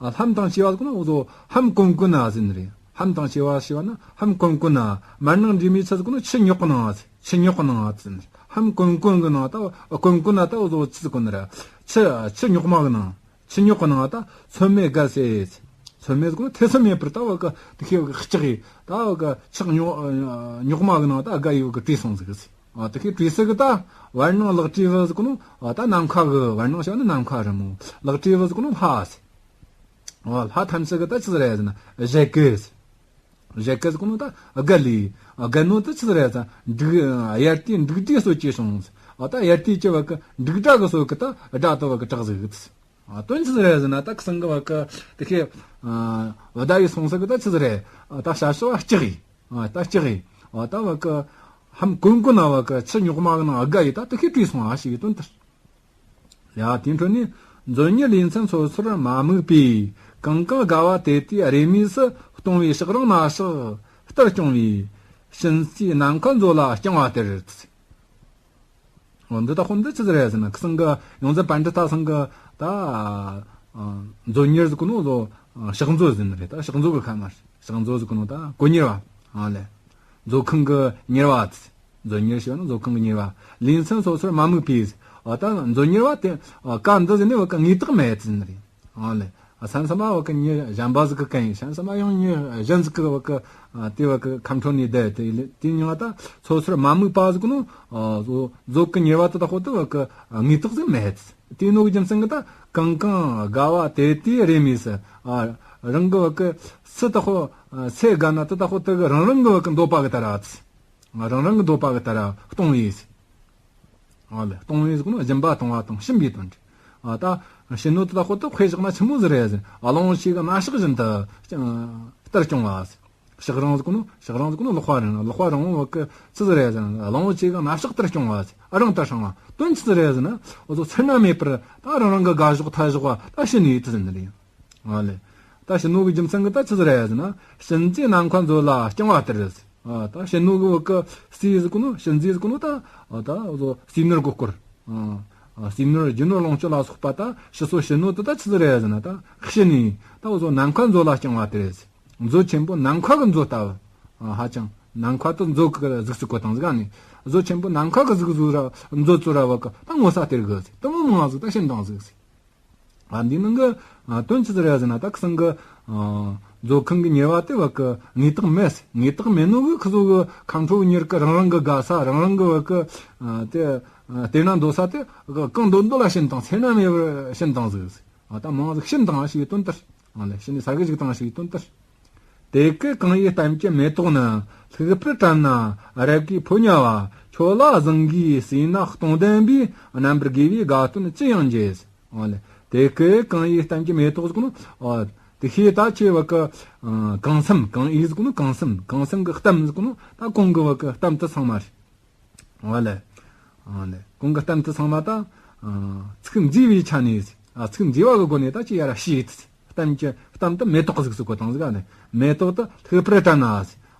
ལྷམ་དང་བཅས་པ་ཟིག་གི་ནོ། འོ་ཟོ་ལྷམ་གོན་གོན་ན་ཟེར་ནི་རེད། ལྷམ་དང་བཅས་པ་ཞེས་པ་ན་ལྷམ་གོན་གོན་ན། མར་ནང་འདྲེས་མའི་ཆུ་ཟིག་གི་ནོ། ཆུ་རྙོག་གི་ནང་ཆུ་རྙོག་གི་ནང་ཟེར་ནི་རེད། ལྷམ་གོན་གོན་གི་ནང་ད་གོན་གོན་ན་ད་འོ་ཟོ་ཆི་ཟིག་གོན་ནི་ར། ཆུ་ཆུ་རྙོག་མ་གི་ནང་། ཆུ་རྙོག་གི་ནང་ད་ཚོད་མེད་དགའ་སེ། ཚོད་མེད་ཟིག་གི་ནོ་ཐེ་ཚོམ་མེད་པར་ད་བ་གི་དེ་ཤེས་བ་གི་སྐྲག་གི་ད་བ་གི་ཆུ་རྙོག་རྙོག་མ་གི་ནང་ད་དགའ་ཡི་བ་གི་བྲོས་སོང་ཟིག་གི་ཟེར། ཨ་དེ་ཤེས་བྲོས་སེ་གི་ད་བར་སྣང་ལག་བྲིས་བ་ཟིག་གི་ནོ། ཨ་ད་ནམ་མཁའ་གི་བར་སྣང་བྱས་ན་ནམ་མཁའ་རི་མོ། ལག་བྲིས་བ་ཟིག་གི་ནོ་ལྷ་ཟེར། ཨ་ལྷ་ཐམས་ཅད་ཀྱི་ད་ཆི་ཟིག་རེད་ཟེར་ན་བཞད་གད་ཟེར། བཞད་གད་ཟེར་གོ་ནོ་ད་དགའ་ལི། ཨ་དགའ་ནོ་ད་ཆི་ཟིག་རེད་ཟེར་ན་འབྲུག་དབྱར་དུས་འབྲུག་སྒྲས་གསོད་ཅེས་བྱུང་ཟེར། ཨ་ད་དབྱར་དུས་ཀྱི་བ་གི་འབྲུག་སྒྲ་གི་སོ་གི་ད་སྒྲ་དུ་བ་གི་གྲགས་ཟིག་ཟེར། ཨ་དོན་ཆི་ཟིག་རེད་ཟེར་ན་ད་ཁི་སང་གི་བ་གི་དེ་ཁེ་ཨ་བ་ད་ཡི་སོང་ཟིག་གི་ད་ཆི་ཟིག་རེད། ཨ་ད་བྱ་ཤོ་བ་སྐྲག་ཡི། ཨ་ད་སྐྲག་ཡི། ཨ་ད་བ་གི་ལྷམ་གོན་གོན་ན་བ་གི་ཆུ་རྙོག་མ་གི་ནང་དགའ་ཡི་ད་དེ་ཁེ་བྲོས་སོང་ཨ་ཞེས་དོན་དེ། ཡ་དེའི་འཕྲོ་ནས་མཛོད་གཉེར་ལས་མཚན་སོ་སོར་མ་དམིགས་པའི། གང་གང་དགའ་བ་དེ་དུས་རེས་མོས་སུ། སྟོང་བའི་ཕྱག་རིང་ན་ཕྱག་ལྟར་སྐྱོང་བའི། གཤིན་རྩིའི་ནམ་མཁའ་མཛོད་ལ་བརྐྱང་བ་དེར། འོ་འདི་ད་ཁོ་འདི་ཆི་ཟིག་རེད་ཟེར་ན་ཁི་སང་གི་ཡོངས་འཛིན་པཎྜི་ཏ་ཚང་གི་ད་མཛོད་གཉེར་ཟེར་གོ་ནོ་ལོ། ཕྱག་མཛོད་ཟེར་ནི་རེད། ད་ཕྱག་མཛོད་གི་ཁ་མ་རེད། ཕྱག་མཛོད་ཟེར་གོ་ནོ་ད་གོ་གཉེར་བ། ཨ་ལེ། མཛོད་ཁང་གི་གཉེར་བ། མཛོད་གཉེར་ཞེས་པ་ནི་མཛོད་ཁང་གི་གཉེར་བ། ལས་མཚན་སོ་སོར་མ་དམིགས་པའི། ཨ་ད་མཛོད་གཉེར་བ་དེ་ཨ་བཀའ་འདི་ཟེར་ནི་བ་གི་དངོས་བཏགས་མེད་ཟེར་ནི་རེད། ཨ་ལེ། ཨ་ས་མཚམས་མ་བ་གི་མྱི་གཞན་པ་ཟིག་གི་གན་ཡིན། ས་མཚམས་མ་ཡང་མྱི་གཞན་ཟིག་གི་བ་གི་ཨ་དེ་བ་གི་ཁ་འཕྲོ་ནས་བསྡད་དེ་ལེ་དེ་མྱིང་ང་ད་སོ་སོར་མ་དམིགས་པ་ཟེར་གོ་ནོ། ཨ་མཛོད་མཛོད་གི་གཉེར་བ་དེ་ད་ཁོ་དེ་བ་གི་དངོས་བཏགས་ཟིག་མེད། དེ་ནོ་གི་རྒྱུ་མཚན་གི་ད་གང་གང་དགའ་བ་དེ་དུས་རེས་མོས་སུ། ཨ་རང་གི་བ་གི་སུ་ད་ཁོ་ཨ་སུ་དགའ་ན་དེ་ད་ཁོ་དེ་གི་རང་རང་གི་བ་གི་འདོད་པ་གི་ལྟར་ཨ་ཙི། རང་རང་གི་འདོད་པ་གི་ལྟར་སྟོང་བའི་ཟེར། ཨ་ལེ། སྟོང་བའི་ཟེར་གོ་ནོ་སྦྱིན་པ་གཏོང་བ་དང་སྦྱིན་པའི་དོན་ཏེ། ཨ་ད་བྱིན་ནོ་དེ་ད་ཁོ་དེ་དཔེ་བཞག་ན་ཆི་མོ་ཟིག་རེད་ཟེར། ཨ་ལོང་ཆེ་གི་སྣ་ཞགས་བཞིན་དུ་ལྟར་སྐྱོང་བ་ཟེར། ཕྱག་རིང་ཟེར་གོ་ནོ་ཕྱག་རིང་ཟེར་གོ་ནོ་ལག་པ་རིང་། ལག་པ་རིང་བོ་བ་གི་ཆི་ཟིག་རེད་ཟེར་ན་ཨ་ལོང་ཆེ་གི་སྣ་ཞགས་ལྟར་སྐྱོང་བ་ཟེར། ཨ་རིང་ལྟར་སྲིང་བ་དོན་ཆི་ཟིག་རེད་ཟེར་ན་འོ་ཚོ་ཚེར་སྣང་མེད་པར་ད་རང་རང་གི་དགའ་ཞོག་ཐ་ཞོག་བ་ད་བྱིན་ནི་ཡིད་དུ་ཟིན་ནི་རེད། ཨ་ལེ། ད་བྱིན་ནོ་གི་རྒྱུ་མཚན་གི་ད་ཆི་ཟིག་རེད་ཟེར་ན་གཤིན་རྩིའི་ནམ་མཁའ་མཛོད་ལ་བརྐྱང་བ་དེར་ཟེར། ཨ་ད་བྱིན་ནོ་གི་བ་གི་རྩི་ཟེར་གོ་ནོ་གཤིན་རྩི་ཟེར་གོ་ནོ་ད་ཨ་ད་འོ་ཚོ་རྩིས་ནོར་གི་སྐོར། ཨ་རྩིས་ནོར་རྒྱུ་ནོར་ལོངས་སྤྱོད་ལ་སོགས་པ་ད་ཕྱི་སོ་བྱིན་ནོ་དེ་ད་ཆི་ཟིག་རེད་ཟེར་ན་ད་གཤིན་ནི་ད་འོ་ཚོ་ནམ་མཁའ་མཛོད་ལ་བརྐྱང་བ་དེར་ཟེར། མཛོད་ཆེན་པོ་ནམ་མཁའ་གི་མཛོད་ལྟ་བུ། ཨ་ཧ་ཅང་ནམ་མཁའ་དེ་མཛོད་གི་གཟུགས་སུ་བཀོད་བཏང་ཟིག་ཨ་ནི། མཛོད་ཆེན་པོ་ནམ་མཁའ་གི་གཟུགས་བཟོ་ར་མཛོད་བཟོ་ར་བ་གི་ད་ངོ་ས་དེར་གི་ཟེར། དེ་མོ་མང་ཟིག་ད་བྱིན་བཏང་ཟིག་ཟེར། ཨ་འདི་ནང་གི་ཨ་དོན་ཆི་ཟིག་རེད་ཟེར་ན་ད་ཁི་སང་གི་ཨ་མཛོད་ཁང་གི་གཉེར་བ་དེ་བ་གི་དངོས་བཏགས་མེད་ཟེར། དངོས་བཏགས་མེད་ནོ་གི་ཁི་ཚོ་གི་ཁ་འཕྲོ་གཉེར་གི་རང་རང་གི་དགའ་ས་རང་རང་གི་བ་གི་ཨ་དེ་ཨ་དེ་ན་འདོད་ས་དེ་གང་འདོད་འདོད་ལ་བྱིན་བཏང་། ཚེར་སྣང་མེད་པར་བྱིན་བཏང་ཟིག་ཟེར། ཨ་ད་མང་ཟིག་བྱིན་བཏང་ཞེས་པའི་དོན་ལྟར། ཨ་ལེ་བྱིན་ནས་ས་གི་ཞིག་བཏང་ཞེས་པའི་དོན་ལྟར། དེ་གི་གང་ཡིན་གཏམ་གྱི་མེ་ཏོག་ནི། ལྷུག་པར་བཀྲམ་ན་རབ་དགའི་ཕོ་ཉ་བ། ཁྱོད་ལ་བཟང་གི་སྲིད་ན་སྟོང་ལྡན་པའི། རྣམ་པར་དགེ་བའི་དགའ་སྟོན་ཅི་ཡང་བགྱིས། ཨོ་ལེ། དེ་གི་གང་ཡིན་གཏམ་གྱི་མེ་ཏོག་ཟེར་གོ་ནོ། ཨོ། དེ་ཤེས་ད་ཆེ་བ་གི། ཨ་གང་འཚམ། གང་ཡིན་ཟེར་གོ་ནོ་གང་འཚམ། གང་འཚམ་གི་གཏམ་ཟེར་གོ་ནོ་ད་གོང་གི་བ་གི་གཏམ་དེ་ཚང་མ་རེད། ཨོ་ལེ། ཨོ་ལེ། གོང་གི་གཏམ་དེ་ཚང་མ་ད། ཨ་ཚིག་མཛེས་པའི་ཆ་ནས། ཨ་ཚིག་མཛེས་པ་གི་སྒོ་ནས་ད་ཅི་ཡ་ར་ཤེས་ཏེ། གཏམ་གྱི་གཏམ་དེ་མེ་ཏོག་གི་གཟུགས་སུ་བཀོད་བཏང་ཟིག་ཨ་ནི། མེ་ཏོག་དེ་ལྷུག་པར་བཀྲམ་ན།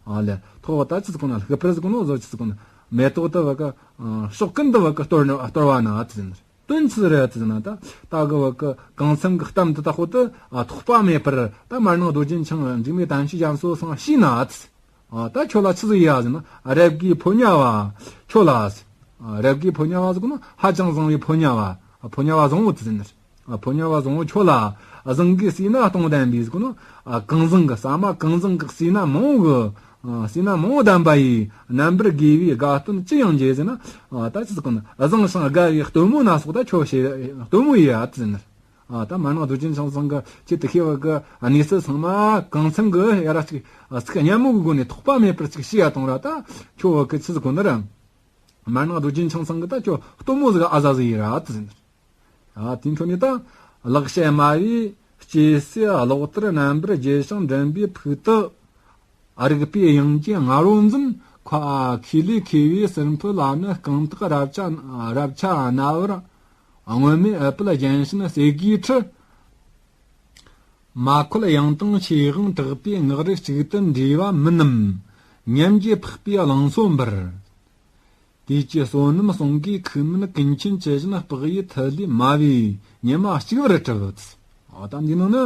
ཨོ་ལེ། ཐོག་བ་ད་ཅི་ཟེར་གོ་ན་ལྷུག་པར་ཟེར་གོ་ནོ་བཟོ་ཅི་ཟེར་གོ་ན། མེ་ཏོག་དེ་བ་གི། ཨ་ཕྱོགས་ཀུན་ཏུ་བ་གི་གཏོར་ནི་གཏོར་བ་ན་ཨ་ཙི་ཟེར་ནི། དོན་ཆི་རེད་ཟེར་ན་ད་ད་གི་བ་གི་གང་འཚམ་གི་གཏམ་དེ་ད་ཁོ་དེ་ཨ་ཐོགས་པ་མེད་པར་ད་མར་ནང་རྡོ་རྗེ་འཆང་འཇིགས་མེད་དམ་ཅན་རྒྱ་མཚོ་ཚང་ཤེས་ན་ཨ་ཙི། ཨ་ད་ཁྱོད་ལ་ཆི་ཟིག་ཡ་ཟེར་ན་རབ་དགའི་ཕོ་ཉ་བ་ཁྱོད་ལ་ཟེར། ཨ་རབ་དགའི་ཕོ་ཉ་བ་ཟེར་གོ་ནོ་ཧ་ཅང་བཟང་བའི་ཕོ་ཉ་བ། ཨ་ཕོ་ཉ་བ་བཟང་བོ་དེ་ཟེར་ནི། ཨ་ཕོ་ཉ་བ་བཟང་བོ་ཁྱོད་ལ་བཟང་གི་སྲིད་ན་སྟོང་ལྡན་པའི་ཟེར་གོ་ནོ། ཨ་གང་བཟང་གི་ཟ་མ་གང་བཟང་གི་སྲིད་ན་མང་བོ་གི། ཨ་སྲིད་ན་མང་བོ་ལྡན་པ་ཡི། རྣམ་པར་དགེ་བའི་དགའ་སྟོན་ཅི་ཡང་བགྱིས་ཟེར་ན། ཨ་ད་ཅི་ཟེར་གོ་ན་བཟང་ཞིང་དགའ་བའི་སྟོན་མོ་སྣ་ཚོགས་ད་ཁྱོད་བྱེད་སྟོན་མོ་ཡི་ཨ་ཙི་ཟེར་ནི། ཨ་ད་མར་ནང་རྡོ་རྗེ་འཆང་ཚང་གི་ཆེད་དུ་ཤེས་བ་གི་གནས་ཚུལ་ཚང་མ་གང་འཚམ་གི་ཡ་ར་ཅིག་ཚིག་སྙན་མོ་གི་སྒོ་ནས་ཐོགས་པ་མེད་པར་ཅིག་ཤེས་ཡ་གཏོང་ར་ད་ཁྱོད་བ་གི་ཆི་ཟིག་གོ་ནི་ར། མར་ནང་རྡོ་རྗེ་འཆང་ཚང་གི་ད་ཁྱོད་སྟོན་མོ་ཟིག་ཨ་ཟ་ཟིག་ཡིན་ར་ཨ་ཙི་ཟེར་ནི། ཨ་དེའི་འཕྲོ་ནས་ད་ལེགས་བཤད་སྨྲ་བའི་སྐྱེ་སྲིད་གློག་ལྟར་རྣམ་པར་རྒྱས་ཤིང་མགྲིན་པའི་ཕུག་ཏུ། རིག་པའི་དབྱིངས་ཀྱི་ང་རོ་འཛིན། ཁ་ཁེ་ལས་ཁེ་བའི་ཟུར་འཕུལ་ལ་ནི་རྐང་ཐག་རབ་ཆ་རབ་ཆ་རྣ་བར་སྔོན་མེད་ཨུཏྤལ་རྒྱན་བྱིན་གསེར་གྱི་ཁྲི། མ་ཁོལ་ཡང་དང་ཆོས་དབང་གྲགས་པའི་ངག་རིག་གཅིག་ཏུ་འདྲེས་པ་མིན་ནམ། ཉམས་ཀྱིས་འཕགས་པའི་གླིང་སོ་འབར། དུས་ཀྱི་བསོད་ནམས་གསུང་གིས་ཁུག་མིན་ཀུན་མཁྱེན་ཇི་བཞིན་དཔག་ཡས་མཐུ་ལས་སྨྲ་བའི་ཉི་མ་གཅིག་པར་གྲུབ། ཨ་ད་འདི་ནང་ན།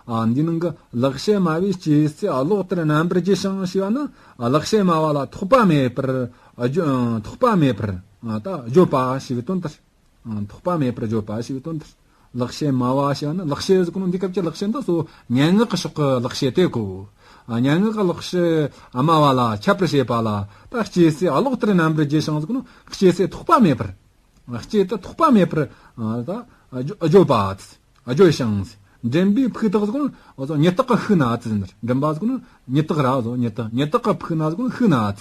ཨ་འདི་ནང་གི་ལེགས་བཤད་སྨྲ་བའི་སྐྱེད་ཚལ་གློག་ལྟར་རྣམ་པར་རྒྱས་ཤིང་ཞེས་པ་ནི། ཨ་ལེགས་བཤད་སྨྲ་བ་ལ་ཐོགས་པ་མེད་པར། ཨ་བརྗོད་ཨ་ཐོགས་པ་མེད་པར། ཨ་ད་བརྗོད་པ་ཞེས་པའི་དོན་ལྟར། ཨ་ཐོགས་པ་མེད་པར་བརྗོད་པ་ཞེས་པའི་དོན་ལྟར། ལེགས་བཤད་སྨྲ་བ་ཞེས་པ་ནི་ལེགས་བཤད་ཟེར་གོ་ནོ་འདི་སྐབས་ཀྱི་ལེགས་བཤད་འདི་སོ་སྙན་ངག་གི་ཕྱོགས་ཀྱི་ལེགས་བཤད་དེ་གོ། ཨ་སྙན་ངག་གི་ལེགས་བཤད་སྨྲ་བ་ལ་ཁྱད་པར་བྱེད་པ་ལ་ད་སྐྱེད་ཚལ་གློག་ལྟར་རྣམ་པར་རྒྱས་ཤིང་ཟེར་གོ་ནོ་སྐྱེད་ཚལ་ཐོགས་པ་མེད་པར། སྐྱེད་དུ་ཐོགས་པ་མེད་པར། ཨ་ད་བརྗོད་པ། བརྗོད་ཞིང་། མགྲིན་པའི་ཕུག་ཐག་ཟེར་གོ་ནོ་ཉི་ཐག་གི་ཕུག་ན་ཟེར་ནི། མགྲིན་པ་ཟེར་གོ་ནོ་ཉི་ཐག་ར་ཟེར་ཉི་ཐག་ཉི་ཐག་གི་ཕུག་ན་ཟེར་གོ་ནོ་ཕུག་ན་ཟེར།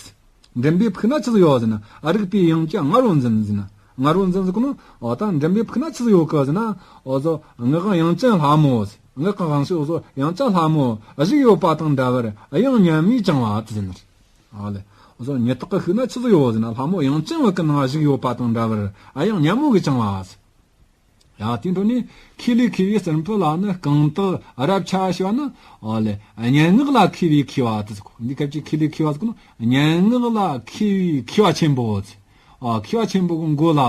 མགྲིན་པའི་ཕུག་ན་ཆི་ཟིག་ཡོད་ཟེར་ན། ཨ་རིག་པའི་དབྱངས་ཅན་ང་རོ་འཛིན་ཟེར་ན། ང་རོ་འཛིན་ཟེར་གོ་ནོ། འོ་ད་མགྲིན་པའི་ཕུག་ན་ཆི་ཟིག་ཡོད་གི་ཟེར་ན། འོ་ཟོ་ངག་དབྱངས་ཅན་ལྷ་མོ་ཟེར། ངག་གི་དབང་ཕྱུག་འོ་ཟོ་དབྱངས་ཅན་ལྷ་མོ་བཞུགས་ཡོད་པ་དང་འདྲ་བར་དབྱངས་སྙན་མོས་བཅིངས་པ་ཟེར་ན། ཨ་ལེ། འོ་ཟོ་ཉི་ཐག་གི་ཕུག་ན་ཆི་ཟིག་ཡོད་ཟེར་ན། ལྷ་མོ་དབྱངས་ཅན་བ་གི་ནང་བཞུགས་ཡོད་པ་དང་འདྲ་བར་དབྱངས་སྙན་མོ་གིས་བཅིངས་པ་ཟེར། ཡང་དེའི་འཕྲོ་ནས་ཁེ་ལས་མཁས་པའི་ཟུར་འཕུལ་ལ་ནི་རྐང་ཐག་རབ་ཆ་ཞེས་པ་ནི། ཨོ་ལེ། སྙན་ངག་ལ་མཁས་པའི་མཁས་པ་དེ་ཟེར་གོ། འདི་སྐབས་ཀྱི་ཁེ་ལས་མཁས་པ་ཟེར་གོ་ནི་སྙན་ངག་ལ་མཁས་པའི་མཁས་པ་ཆེན་པོ་ཟེར། ཨ་མཁས་པ་ཆེན་པོ་གི་མགོ་ལ་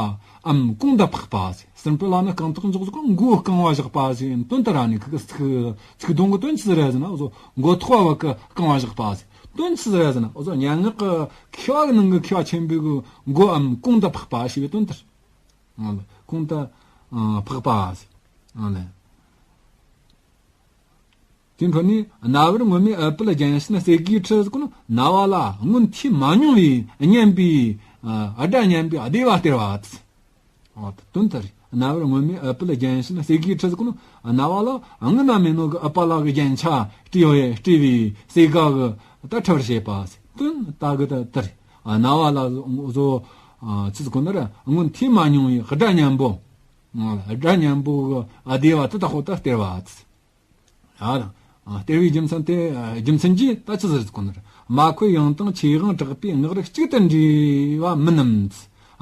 འམ་གོང་དུ་འཕགས་པ་ཟེར། ཟུར་འཕུལ་ལ་ནི་རྐང་ཐག་འཇོག་ཟེར་གོ་མགོ་རྐང་པ་བཞག་པ་ཟེར་དོན་དུ་ར་ནི་ཁི་གི་ཚིག་ཚིག་དོན་གི་དོན་ཆི་ཟིག་རེད་ཟེར་ན། འོ་ཟོ་མགོ་ཐོག་བ་གི་རྐང་པ་བཞག་པ་ཟེར་དོན་ཆི་ཟིག་རེད་ཟེར་ན། འོ་ཟོ་སྙན་ངག་གི་མཁས་པ་གི་ནང་གི་མཁས་པ་ཆེན་པོ་གི་མགོ་འམ་གོང་དུ་འཕགས་པ་ཞེས་པའི་དོན་དུ། ཁོང་དུ་འཕགས་པ། དེའི་འཕྲོ་ནས་རྣ་བར་སྔོན་མེད་ཨུཏྤལ་རྒྱན་བྱིན་གསེར་གྱི་ཁྲི་ཟེར་གོ་ནོ། རྣ་བ་ལ་སྔོན་ཐོས་མ་མྱོང་བའི་སྙན་པའི་སྒྲ་སྙན་པའི་བདེ་བ་སྟེར་བ། དོན་དེ་རེད། རྣ་བར་སྔོན་མེད་ཨུཏྤལ་རྒྱན་བྱིན་གསེར་གྱི་ཁྲི་ཟེར་གོ་ནོ། རྣ་བ་ལ་སྔོན་ན་མེད་ནོ་གི་ཨུཏྤལ་གི་རྒྱན་ཆ་སྤྲས་པའི་སྤྲས་པའི་གསེར་ཁྲི་གིས་ད་ཁྲི་བར་བྱེད་པ། དོན་དག་གི་ད་དེ་རེད། རྣ་བ་ལ་བཟོ། ཨ་ཆི་ཟེར་གོ་ནི་རེད། སྔོན་ཐོས་མ་མྱོང་བའི་སྒྲ་སྙན་པོ། སྒྲ་སྙན་པོ་གི་བདེ་བ་དེ་དག་པོ་ད་སྟེར་བ། ཡ། སྟེར་བའི་རྒྱུ་མཚན་དེ་རྒྱུ་མཚན་གྱིས་ད་ཆི་ཟེར་གོ་ནི་རེད། མ་ཁོལ་ཡང་དང་ཆོས་དབང་གྲགས་པའི་ངག་རིག་གཅིག་ཏུ་འདྲེས་པ་མིན་ནམ།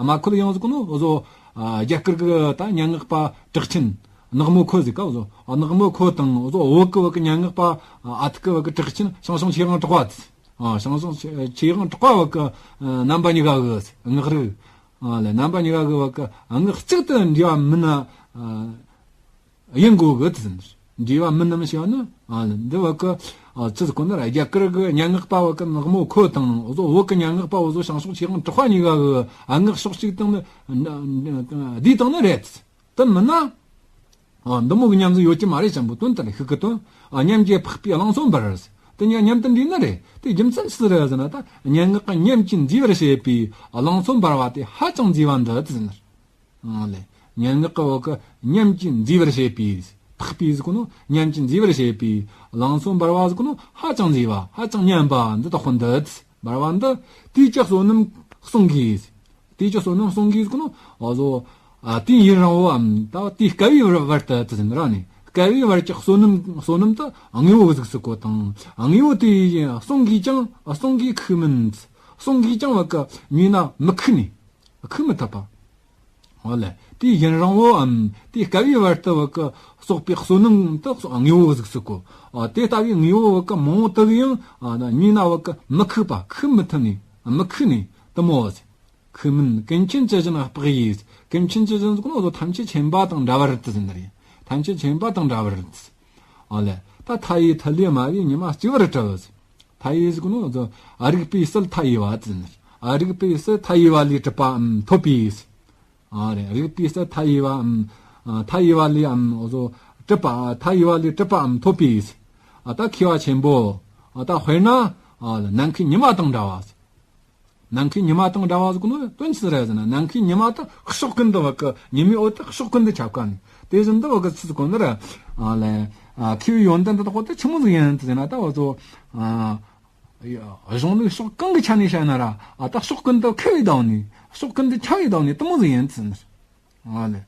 མ་ཁོལ་ཡང་ཟེར་གོ་ནོ་བཟོ། རྒྱ་གར་གི་ད་སྙན་ངག་པ་གྲགས་ཆེན་ནག་མོ་ཁོལ་ཟེར་ག་བཟོ། ནག་མོ་ཁོལ་དང་བཟོ་བོད་གི་བོད་གི་སྙན་ངག་པ་ཨ་ཐུར་གི་བོད་གི་གྲགས་ཆེན་ཞང་ཞུང་ཆོས་དབང་གྲགས་པ། ཨ་ཞང་ཞུང་ཆོས་དབང་གྲགས་པ་བོད་གི་རྣམ་པ་གཉིས་ཀ་གི་ངག་རིག་ཨ་ལེ་རྣམ་པ་གཉིས་ཀ་གི་བོད་གི་ངག་གཅིག་ཏུ་འདྲེས་པ་མིན་ན་ཡིན་དགོས་གི་དེ་ཟེར། འདྲེས་པ་མིན་ནམ་ཞེས་པ་ནི། ཨ་ལེ་འདི་བོད་གི་ཨ་ཆི་ཟེར་གོ་ནི་རེད། རྒྱ་གར་གི་སྙན་ངག་པ་བོད་གི་ནག་མོ་ཁོལ་དང་བཟོ་བོད་གི་སྙན་ངག་པ་བོ་བཟོ་ཞང་ཞུང་ཆོས་དབང་གྲགས་པ་གཉིས་ཀ་གི་ངག་ཕྱོགས་གཅིག་དང་ནི་བསྡུས་བཏང་ནི་རེད། དེ་མིན་ན། ཨ་འདི་མོ་གི་མཉམ་འཛོམས་ཡོད་ཀྱི་མ་རེད་ཅང་པོ་དོན་དེ་རེད། ཤུགས་ཀྱི་དོན། ཨ་ཉམས་ཀྱིས་འཕགས་པའི་གླིང་སོ་འབར། དེ་གཉིས་མཉམ་དུ་འདྲེས་ནི་རེད། དེ་རྒྱུ་མཚན་ཅི་རེད་ཟེར་ན། ད་སྙན་ངག་གི་ཉམས་ཀྱིས་མཛེས་པར་བྱེད་པའི་གླིང་སོ་འབར་བ་དེ་ཧ་ཅང་མཛེས་པ་འདི་ཟེར་ནི། ཨ་ལེ། སྙན་ངག་གི་བོད་གི་ཉམས་ཀྱིས་མཛེས་པར་བྱེད་པའི། འཕགས་པའི་ཟེར་གོ་ནོ་ཉམས་ཀྱིས་མཛེས་པར་བྱེད་པའི་གླིང་སོ་འབར་བ་ཟེར་གོ་ནོ་ཧ་ཅང་མཛེས་པ་ཧ་ཅང་སྙན་པ་འདི་དག་པོ་འདི། འབར་བ་འདི། དུས་ཀྱི་བསོད་ནམས་གསུང་གིས། དུས་ཀྱི་བསོད་ནམས་གསུང་གིས་ཟེར་གོ་ནོ། ཨ་བཟོ། ཨ་དུས་ཡུན་རིང་བོའམ་ད་དུས་བསྐལ་པའི་བར་དུ་དེ་ཟེར་ནི་ར་ནི། བསྐལ་པའི་བར་གྱི་བསོད་ནམས་བསོད་ནམས་དེ་དངོས་པོ་གཟུགས་སུ་བཀོད་དང་། དངོས་པོ་དེ་གསུང་གིས་ཀྱང་གསུང་གིས་ཁུག་མིན། གསུང་གིས་ཀྱང་བ་གི་ཉོས་ན་མི་ཁུག་ནི། ཁུག་མི་ཐུབ་པ། འོ་ལེ། དུས་ཡུན་རིང་བོའམ་དུས་བསྐལ་པའི་བར་དུ་བ་གི་གསོག་པའི་བསོད་ནམས་དེ་དངོས་པོ་གཟུགས་སུ་བཀོད། ཨ་དེ་ལྟ་བུའི་དངོས་པོ་བ་གི་མང་བོ་དག་ཡང་ཨ་ཉོས་ན་བ་གི་མི་ཁུག་པ། ཁུག་མི་ཐུབ་ནི། མི་ཁུག་ནི་དེ་མོ་ཟེར། ཁུག་མིན་ཀུན་མཁྱེན་ཇི་བཞིན་དཔག་ཡས། ཀུན་མཁྱེན་ཇི་བཞིན་ཟེར་གོ་ནོ་བཟོ་ཐམས་ཅད་མཁྱེན་པ་དང་འདྲ་བར་དེ་ཟེར་ནི་རེད། ཐམས་ཅད་མཁྱེན་པ་དང་འདྲ་བར་དེ། ཨ་ལེ། ད་མཐའ་ཡས་མཐུ་ལས་སྨྲ་བའི་ཉི་མ་གཅིག་པར་གྲུབ་ཟེར། མཐའ་ཡས་ཟེར་གོ་ནོ་བཟོ། ཨ་རིག་པའི་ཟིལ་མཐའ་ཡས་པ་དེ་ཟེར་ནི་རེད། ཨ་རིག་པའི་ཟིལ་མཐའ་ཡས་པ་ལས་གྲུབ་པའམ་ཐོབ་པའི། ཨ་རེ། རིག་པའི་ཟིལ་མཐའ་ཡས་པའམ། མཐའ་ཡས་པ་ལས་འམ་བཟོ། གྲུབ་པ། མཐའ་ཡས་པ་ལས་གྲུབ་པའམ་ཐོབ་པའི། ཨ་ད་མཁས་པ་ཆེན་པོ། ཨ་ད་དཔེར་ན། ཨ་ནམ་མཁའི་ཉི་མ་དང་འདྲ་བ། ནམ་མཁའི་ཉི་མ་དང་འདྲ་བ་ཟེར་གོ་ནོ་དོན་ཅི་རེད་ཟེར་ན། ནམ་མཁའི་ཉི་མ་དེ་ཕྱོགས་ཀུན་ཏུ་བ་གི་ཉི་མའི་འོད་དེ་ཕྱོགས་ཀུན་ཏུ་ཁྱབ་ཀ་ནི། དེ་བཞིན་དུ་བ་གི་ཆི་ཟེར་གོ་ནི་རེད། ཨ་ལེ། ཨ་མཁས་པའི་ཡོན་ཏན་དེ་དག་པོ་དེ་ཆི་མོ་ཟིག་ཡིན་ཟེར་ན། ད་བ་ཚོ། ཨ་གཞུང་ལུགས་ཕྱོགས་གང་གི་ཆ་ནས་བཤད་ན་ར། ཨ་ད་ཕྱོགས་ཀུན་ཏུ་མཁས་པའི་བདག་ནི། ཕྱོགས་ཀུན་ཏུ་ཁྱབ་པའི་བདག་ནི་དེ་མོ་ཟིག་ཡིན་ཟེར་ནི། ཨ་ལེ།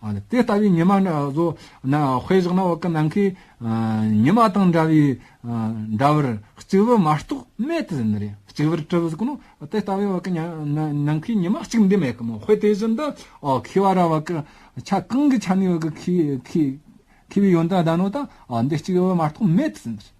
ཨ་ནི་དེ་ལྟ་བུའི་ཉི་མ་ན་བཟོ་ན་དཔེ་བཞག་ན་བ་ཀི་ནམ་མཁའི་ཉི་མ་དང་འདྲ་བའི་འདྲ་བར་གཅིག་པུ་མ་གཏོགས་མེད་དུ་ཟིན་ནི་རེད། གཅིག་པུར་གྲུབ་ཟིག་ནོ། དེ་ལྟ་བུའི་བ་ཀི་ཉ་ན་ནམ་མཁའི་ཉི་མ་གཅིག་འདི་མེད་གི་མོ། དཔེ་དེ་བཞིན་དུ་ཨོ་མཁས་པ་ར་བ་ཀི་ཆ་གང་གི་ཆ་ནས་བ་ཀི་མཁས་མཁས་མཁས་པའི་ཡོན་ཏན་ལྡན་ནོ་ད་ཨོ་འདི་གཅིག་པུ་མ་གཏོགས་མེད་དུ་ཟིན་ནི་རེད།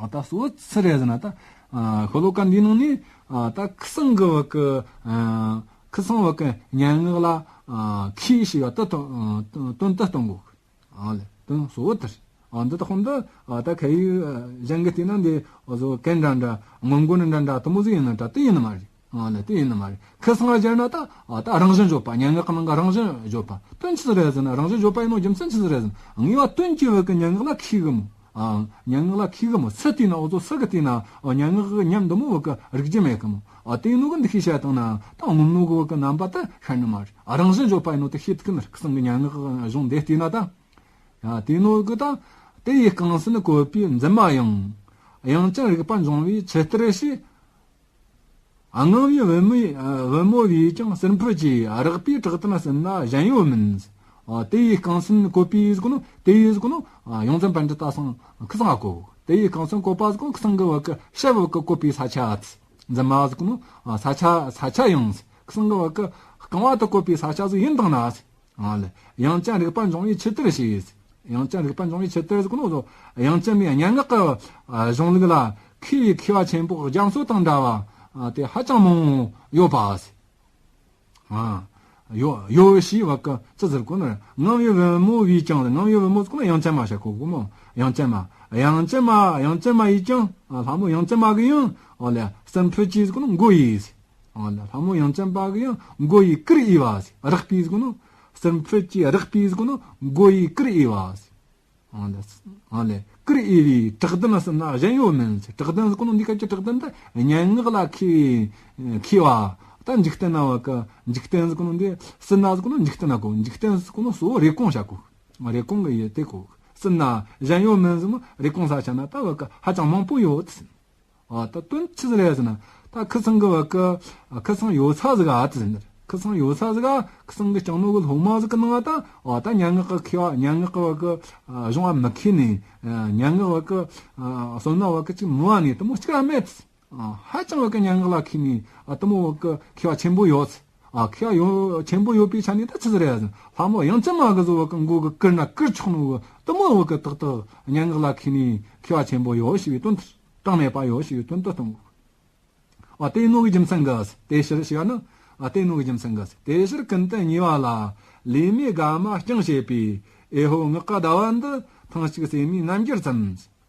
ཨ་ད་སོ་ཚི་རེད་ཟེར་ན་ད། ཨ་ཤོ་ལོ་ཀ་འདིའི་ནང་ནས་ཨ་ད་ཁུ་སང་གི་བ་ཀི་ཨ་ཁུ་སང་བ་ཀི་སྙན་ངག་ལ་ཨ་མཁས་ཞེས་པ་ད་དོན་དོན་དུ་གཏོང་དགོས། ཨ་ལེ་དོན་སོ་བོ་དེར། ཨ་འདི་ད་ཁོང་ད་ཨ་ད་ཁ་ཡི་གཞན་གི་དེ་ན་འདི་ཨ་ཟོ་གན་འདྲ་འདྲ་སྔོན་འགོ་ནི་འདྲ་འདྲ་དུ་མོ་ཟིག་ཡིན་ན་ད་དེ་ཡིན་ནི་མ་རེད། ཨ་ལེ་དེ་ཡིན་ནི་མ་རེད། ཁུ་སང་ལ་སྦྱར་ན་ད་ཨ་ད་རང་བཞིན་བརྗོད་པ། སྙན་ངག་གི་ནང་གི་རང་བཞིན་བརྗོད་པ། དོན་ཆི་ཟིག་རེད་ཟེར་ན། རང་བཞིན་བརྗོད་པ་ཡིན་ནོ་རྒྱུ་མཚན་ཆི་ཟིག་རེད་ཟེར་ན། ངེས་པ་དོན་གྱི་བ་ཀི་སྙན་ངག་ལ་མཁས་གི་མོ། ཨ་སྙན་ངག་ལ་མཁས་གི་མོ། སུ་བལྟས་ན་འུ་ཚོ་སུ་གི་བལྟས་ན་ཨ་སྙན་ངག་གི་ཉམས་འདི་མོ་བ་ཀི་རིག་རྒྱུ་མེད་གི་མོ། ཨ་དེ་ནོ་གི་འདི་ཤེས་བྱ་དང་ན་ད་ངོམ་ནོ་གི་བ་ཀི་རྣམ་པ་ད་ཤར་ནི་མ་རེད། ཨ་རང་བཞིན་བརྗོད་པ་ཡིན་ནོ་དེ་ཤེས་ཐུབ་ནི་རེད། ཁུ་སང་གི་སྙན་ངག་གི་གཞུང་འདི་བལྟས་ན་ད། ཡ་དེ་ནོ་གི་ད་དེ་ཡི་རྐང་སུན་བཀོད་པའི་འཛིན་མ་ཡང་། དབྱངས་ཅན་རིག་པ་འབྱུང་བའི་ཆུ་གཏེར་ཞེས། ཨ་ངང་བའི་བུ་མོའི་ཨ་བུ་མོ་བས་ཀྱང་ཟུར་ཕུད་ཀྱིས་རེག་པའི་བྲག་གདན་ཟིན་ན་གཞན་ཡོད་མིན། ཨ་དེ་ཡི་རྐང་སུན་བཀོད་པའི་ཟིག་ནོ། དེ་ཡི་ཟིག་ནོ། ཨ་ཡོངས་འཛིན་པཎྜི་ཏ་སང་ཁུ་སང་ཨ་བཀོད། དེ་ཡི་རྐང་སུན་བཀོད་པ་ཟིག་ནོ་ཁུ་སང་གི་བ་ཀི་ཤ་བ་ཀི་བཀོད་པའི་ས་ཆ་འཛིན་མ་ཟིག་ནོ། ཨ་ས་ཆ་ས་ཆ་ཡང་ཁུ་སང་གི་བ་ཀི་རྐང་བ་དུ་བཀོད་པའི་ས་ཆ་ཟིག་ཡིན་དང་ན། ཨ་ལེ། དབྱངས་ཅན་རིག་པ་འབྱུང་བའི་ཆུ་གཏེར་ཞེས། དབྱངས་ཅན་རིག་པ་འབྱུང་བའི་ཆུ་གཏེར་ཟེར་གོ་ནོ་ཟོ། དབྱངས་ཅན་མའི་སྙན་ངག་གི་ཨ་གཞུང་ལུགས་ལ་མཁས་པའི་མཁས་པ་ཆེན་པོ་རྒྱ་མཚོ་དང་འདྲ་བ་ཨ་དེ་ཧ་ཅང་མང་པོ་ཡོད་པ་ཟེར། ཨ་ཡོད་ཡོད་ཞེས་བ་ཀི་ཅི་ཟེར་གོ་ནོ། ངང་བའི་བུ་མོ་བས་ཀྱང་། ངང་བའི་བུ་མོ་ཟེར་གོ་ནོ་དབྱངས་ཅན་མ་བཤད་གོ་གོ་མོ། དབྱངས་ཅན་མ། དབྱངས་ཅན་མ། དབྱངས་ཅན་མ་ཡིས་ཀྱང་། ཨ་ལྷ་མོ་དབྱངས་ཅན་མ་གིས་ཡང་། ཨོ་ལེ། ཟུར་ཕུད་ཀྱིས་ཟེར་གོ་ནོ་མགོ་ཡིས། ཨ་ལྷ་མོ་དབྱངས་ཅན་པ་གི་ཡང་མགོ་ཡི་བཀུར་འོས་པ་ཟེར། རེག་པའི་ཟེར་གོ་ནོ། ཟུར་ཕུད་ཀྱིས་རེག་པའི་ཟེར་གོ་ནོ་མགོ་ཡི་བཀུར་འོས་པ་ཟེར། ཨ་ལེ། ཨ་ལེ། བཀུར་འོས་པའི་བྲག་གདན་ཟིན་ན་གཞན་ཡོད་མིན་ཟེར། བྲག་གདན་ཟེར་གོ་ནོ་འདི་སྐབས་ཀྱི་བྲག་གདན་དེ་སྙན་ངག་ལ་མཁས་མཁས་པ། ད་འཇིག་རྟེན་ན་བ་ཀི་འཇིག་རྟེན་ཟེར་གོ་ནོ་འདི་སྲིད་ན་ཟེར་གོ་ནོ་འཇིག་རྟེན་ན་གོ། འཇིག་རྟེན་ཟེར་གོ་ནོ་གཙོ་བོ་རེ་སྐོང་བྱ་གོ། རེ་སྐོང་གི་ཡུལ་དེ་གོ། སྲིད་ན་གཞན་ཡོད་མིན་ཟེར་མོ། རེ་སྐོང་ས་ཆ་ན་ད་བ་ཀི་ཧ་ཅང་མང་པོ་ཡོད་ཟེར། ཨ་ད་དོན་ཆི་ཟིག་རེད་ཟེར་ན། ད་ཁུ་སང་གི་བ་ཀི་ཁུ་སང་ཡོད་ས་ཟིག་ཨ་ཙི་ཟེར་ནི། ཁུ་སང་ཡོད་ས་ཟིག་ཨ། ཁུ་སང་གི་སྐྱེས་ནོ་གི་སློབ་མ་ཟིག་གི་ནང་ང་ད་ཨ་ད་སྙན་ངག་གི་མཁས་པ། སྙན་ངག་གི་བ་ཀི་ཨ་གཞུང་ཨ་མི་མཁས་ནི། ཨ་སྙན་ངག་བ་ཀི་ཨ་སོ་ན་བ་ཀི་ཅིག་མི་བ་ནི་དུ་མོ་གཅིག་ར་མེད། ཨ་ཧ་ཅང་བ་ཀི་སྙན་ངག་ལ་མཁས་ནི་ཨ་དུ་མོ་བ་ཀི་མཁས་པ་ཆེན་པོ་ཡོད། ཨ་མཁས་པ་ཡོད་ཆེན་པོ་ཡོད་པའི་ཆ་ནས་ད་ཆི་ཟིག་རེད་ཟེར་ན། ལྷ་མོ་དབྱངས་ཅན་མ་གི་ཟོ་བ་ཀི་མགོ་གི་བཀུར་ན་བཀུར་ཆོག་ནོ་གི་དུ་མོ་བ་ཀི་ཏག་ཏག་སྙན་ངག་ལ་མཁས་ནི་མཁས་པ་ཆེན་པོ་ཡོད་ཞེས་པའི་དོན་དུ། གྲངས་མེད་པ་ཡོད་ཞེས་པའི་དོན་དུ་གཏོང་དགོས། ཨ་དེ་ནོ་གི་རྒྱུ་མཚན་གི། དེ་ཕྱིར་ཞེས་པ་ནི། ཨ་དེ་ནོ་གི་རྒྱུ་མཚན་གི། དེ་ཕྱིར་ཀུན་ཏུ་ཉེ་བ་ལ། ལུས་མེད་དགའ་མ་བསྐྱངས་བྱེད་པའི། འོད་ཧོ་ངག་གི་ཟླ་བ་འདི། ཐེངས་གཅིག་སྲེད་མའི་རྣམ་འགྱུར་ཙམ།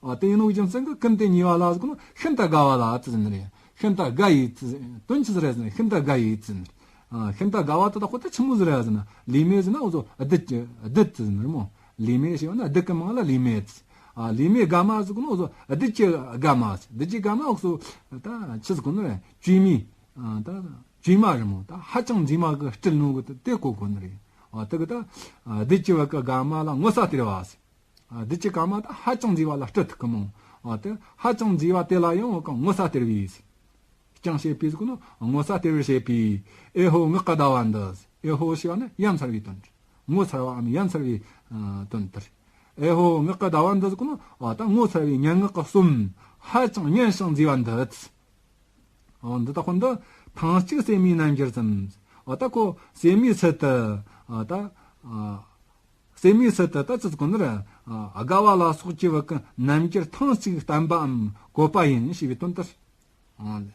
ཨ་དེ་ནོ་གི་རྒྱུ་མཚན་གི་ཀུན་ཏུ་ཉེ་བ་ལ་ཟེར་གོ་ནོ་ཤིན་ཏུ་དགའ་བ་ལ་ཙི་ཟེར་ནི་རེད། ཤིན་ཏུ་དགའ་ཡི་ཙི། དོན་ཆི་ཟིག་རེད་ཟེར་ན་ཤིན་ཏུ་དགའ་ཡི་ཙི་ཟེར་ནི་རེད། ཨ་ཤིན་ཏུ་དགའ་བ་དེ་དག་ཁོ་ད་ཆི་མོ་ཟིག་རེད་ཟེར་ན། ལུས་མེད་ཟེར་ན་འུ་ཚོ་བདུད་ཀྱི་བདུད་ཙི་ཟེར་ནི་རེད་མོ། ལུས་མེད་ཞེས་པ་ན་བདུད་ཀྱི་མིང་ལ་ལུས་མེད་ཙི། ཨ་ལུས་མེད་དགའ་མ་ཟེར་གོ་ནོ་འུ་ཚོ་བདུད་ཀྱི་དགའ་མ་ཟེར། བདུད་ཀྱི་དགའ་མ་འུ་ཚོ་ད་ཆི་ཟེར་གོ་ནི་རེད། བཅོས་མའི་ཨ་ད་བཅོས་མ་རེད་མོ། ད་ཧ་ཅང་མཛེས་མ་གི་སྤྲུལ་ནོ་གི་དེ་གོ་གོ་ནི་རེད། ཨ་དེ་གི་ད་ཨ་བདུད་ཀྱི་བ་ཀི་དགའ་མ་ལ་ངོ་ཚ་སྟེར་བ་ཟེར། ཨ་བདུད་ཀྱི་དགའ་མ་ད་ཧ་ཅང་མཛེས་པ་ལ་སྤྲུལ་ཐུབ་གི་མོ། ཨ་དེ་ཧ་ཅང་མཛེས་པ་དེ་ལ་ཡང་བ་ཀི་ངོ་ཚ་སྟེར་བའི་ཟེར། བསྐྱངས་བྱེད་པའི་ཟེར་གོ་ནོ་ངོ་ཚ་སྟེར་བར་བྱེད་པའི། འོད་ཧོ་ངག་གི་ཟླ་བ་འདི། འོད་ཧོ་ཞེས་པ་ནི་ཡ་མཚར་བའི་དོན། ངོ་མཚར་བའམ་ཡ་མཚར་བའི་ཨ་དོན་དེར། འོད་ཧོ་ངག་གི་ཟླ་བ་འདི་ཟེར་གོ་ནོ་ཨ་ད་ངོ་མཚར་བའི་སྙན་ངག་གི་གསུམ་ཧ་ཅང་སྙན་ཞིང་མཛེས་པ་འདི། ཨ་འདི་དག་ཁོ་འདི་ཐེངས་གཅིག་སྲེད་མའི་རྣམ་འགྱུར་ཙམ། ཨ་ད་ཁོ་སྲེད་མའི་ཚུལ་དུ་ཨ་ད་ཨ་སྲེད་མའི་ཚུལ་དུ་ད་ཙི་ཙི་གོ་ནི་རེད། ཨ་དགའ་བ་ལ་སོགས་ཀྱི་བ་ཀི་རྣམ་འགྱུར་ཐེངས་གཅིག་བསྟན་པའམ་བཀོད་པ་ཡིན་ཞེས་པའི་དོན་དེར། ཨ་ལེ།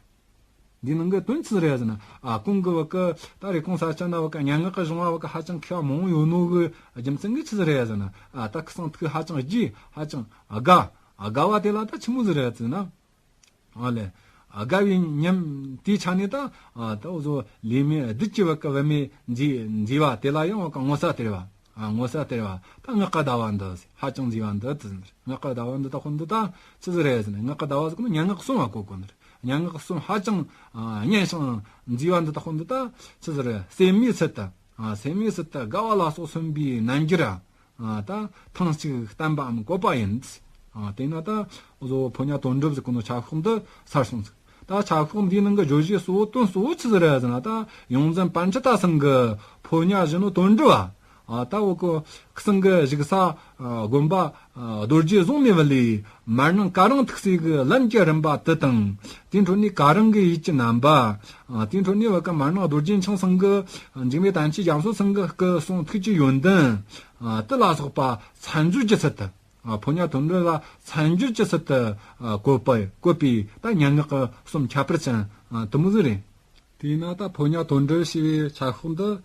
འདི་ནང་གི་དོན་ཆི་ཟིག་རེད་ཟེར་ན། ཨ་གོང་གི་བ་ཀི་ད་རེ་སྐོང་ས་ཆ་ན་བ་ཀི་སྙན་ངག་གི་གཞུང་བ་བ་ཀི་ཧ་ཅང་མཁས་པ་མང་པོ་ཡོད་ནོ་གི་རྒྱུ་མཚན་གི་ཆི་ཟིག་རེད་ཟེར་ན། ཨ་ད་ཁུ་སང་ཐུགས་ཧ་ཅང་དགྱེས། ཧ་ཅང་དགའ། ཨ་དགའ་བ་དེ་ལ་ད་ཆི་མོ་ཟིག་རེད་ཟེར་ན། ཨ་ལེ། ཨ་དགའ་བའི་ཉམས་དེའི་ཆ་ནས་ད་ཨ་ད་འུ་ཚོ་ལུས་མེད་བདུད་ཀྱི་བ་ཀི་བུད་མེད་མཛེས་མཛེས་པ་དེ་ལ་ཡང་བ་ཀི་ངོ་མཚར་སྟེར་བ། ཨ་ངོ་མཚར་སྟེར་བ། ད་ངག་གི་ཟླ་བ་འདི་ཧ་ཅང་མཛེས་པ་འདི་ཙི་ཟེར། ངག་གི་ཟླ་བ་འདི་ད་ཁོ་འདི་ད་ཆི་ཟིག་རེད་ཟེར་ན། ངག་གི་ཟླ་བ་ཟེར་གོ་ནོ་སྙན་ངག་གསུང་བ་གོ་གོ་ནི་རེད། སྙན་ངག་གསུང་ཧ་ཅང་ཨ་སྙན་ཞིང་མཛེས་པ་འདི་ད་ཁོ་འདི་ད་ཆི་ཟིག་རེད། སྲེད་མའི་ཚུལ་དུ། ཨ་སྲེད་མའི་ཚུལ་དུ་དགའ་བ་ལ་སོགས་གསུམ་པའི་རྣམ་འགྱུར། ཨ་ད་ཐེངས་གཅིག་བསྟན་པའམ་བཀོད་པ་ཡིན། ཨ་དེས་ན་ད་འུ་ཚོ་ཕོ་ཉ་དོན་གྲུབ་ཟེར་གོ་ནོ་ཆ་ཤོག་འདི་ཚར་སོང་ཟིག། ད་ཆ་ཤོག་འདིའི་ནང་གི་བརྗོད་གཞི་གཙོ་བོ་དོན་གཙོ་བོ་ཆི་ཟིག་རེད་ཟེར་ན། ད་ཡོངས་འཛིན་པཎྜི་ཏ་ཚང་གི་ཕོ་ཉ་བཞི་ནོ་དོན་གྲུབ་ ཨ། ད་འོ་ཀོ་ཁི་སང་གི་བཞུགས་ས་ཨ་དགོན་པ་ཨ་རྡོ་རྗེ་བཟུང་ནས་བ་ལས་མར་ནང་ཀ་རང་ཐུགས་སྲས་གི་ལམ་གྱི་རིམ་པ་དུ་དང་། དེའི་འཕྲོ་ནས་ཀ་རང་གི་ཡུལ་གྱི་རྣམ་པ། ཨ། དེའི་འཕྲོ་ནས་བ་ཀ་མར་ནང་རྡོ་རྗེ་འཆང་ཚང་གི་འཇིགས་མེད་དམ་ཅན་རྒྱ་མཚོ་ཚང་གི་སྐུ་གསུང་ཐུགས་ཀྱི་ཡོན་ཏན། ཨ། དེ་ལ་སོགས་པ་མཚན་བརྗོད་ཀྱི་ཚུལ་དུ། ཨ། ཕོ་ཉ་དོན་གྲུབ་ལ་མཚན་བརྗོད་ཀྱི་ཚུལ་དུ་ཨ་བཀོད་པ་བཀོད་པའི་ད་སྙན་ངག་གི་གསུམ་ཁྱད་པར་ཅན་ཨ་དེ་མོ་ཟིག་རེད། དེས་ན་ད་ཕོ་ཉ་དོན་གྲུབ་ཞེས་པའི་ཆ་ཤོག་འདི་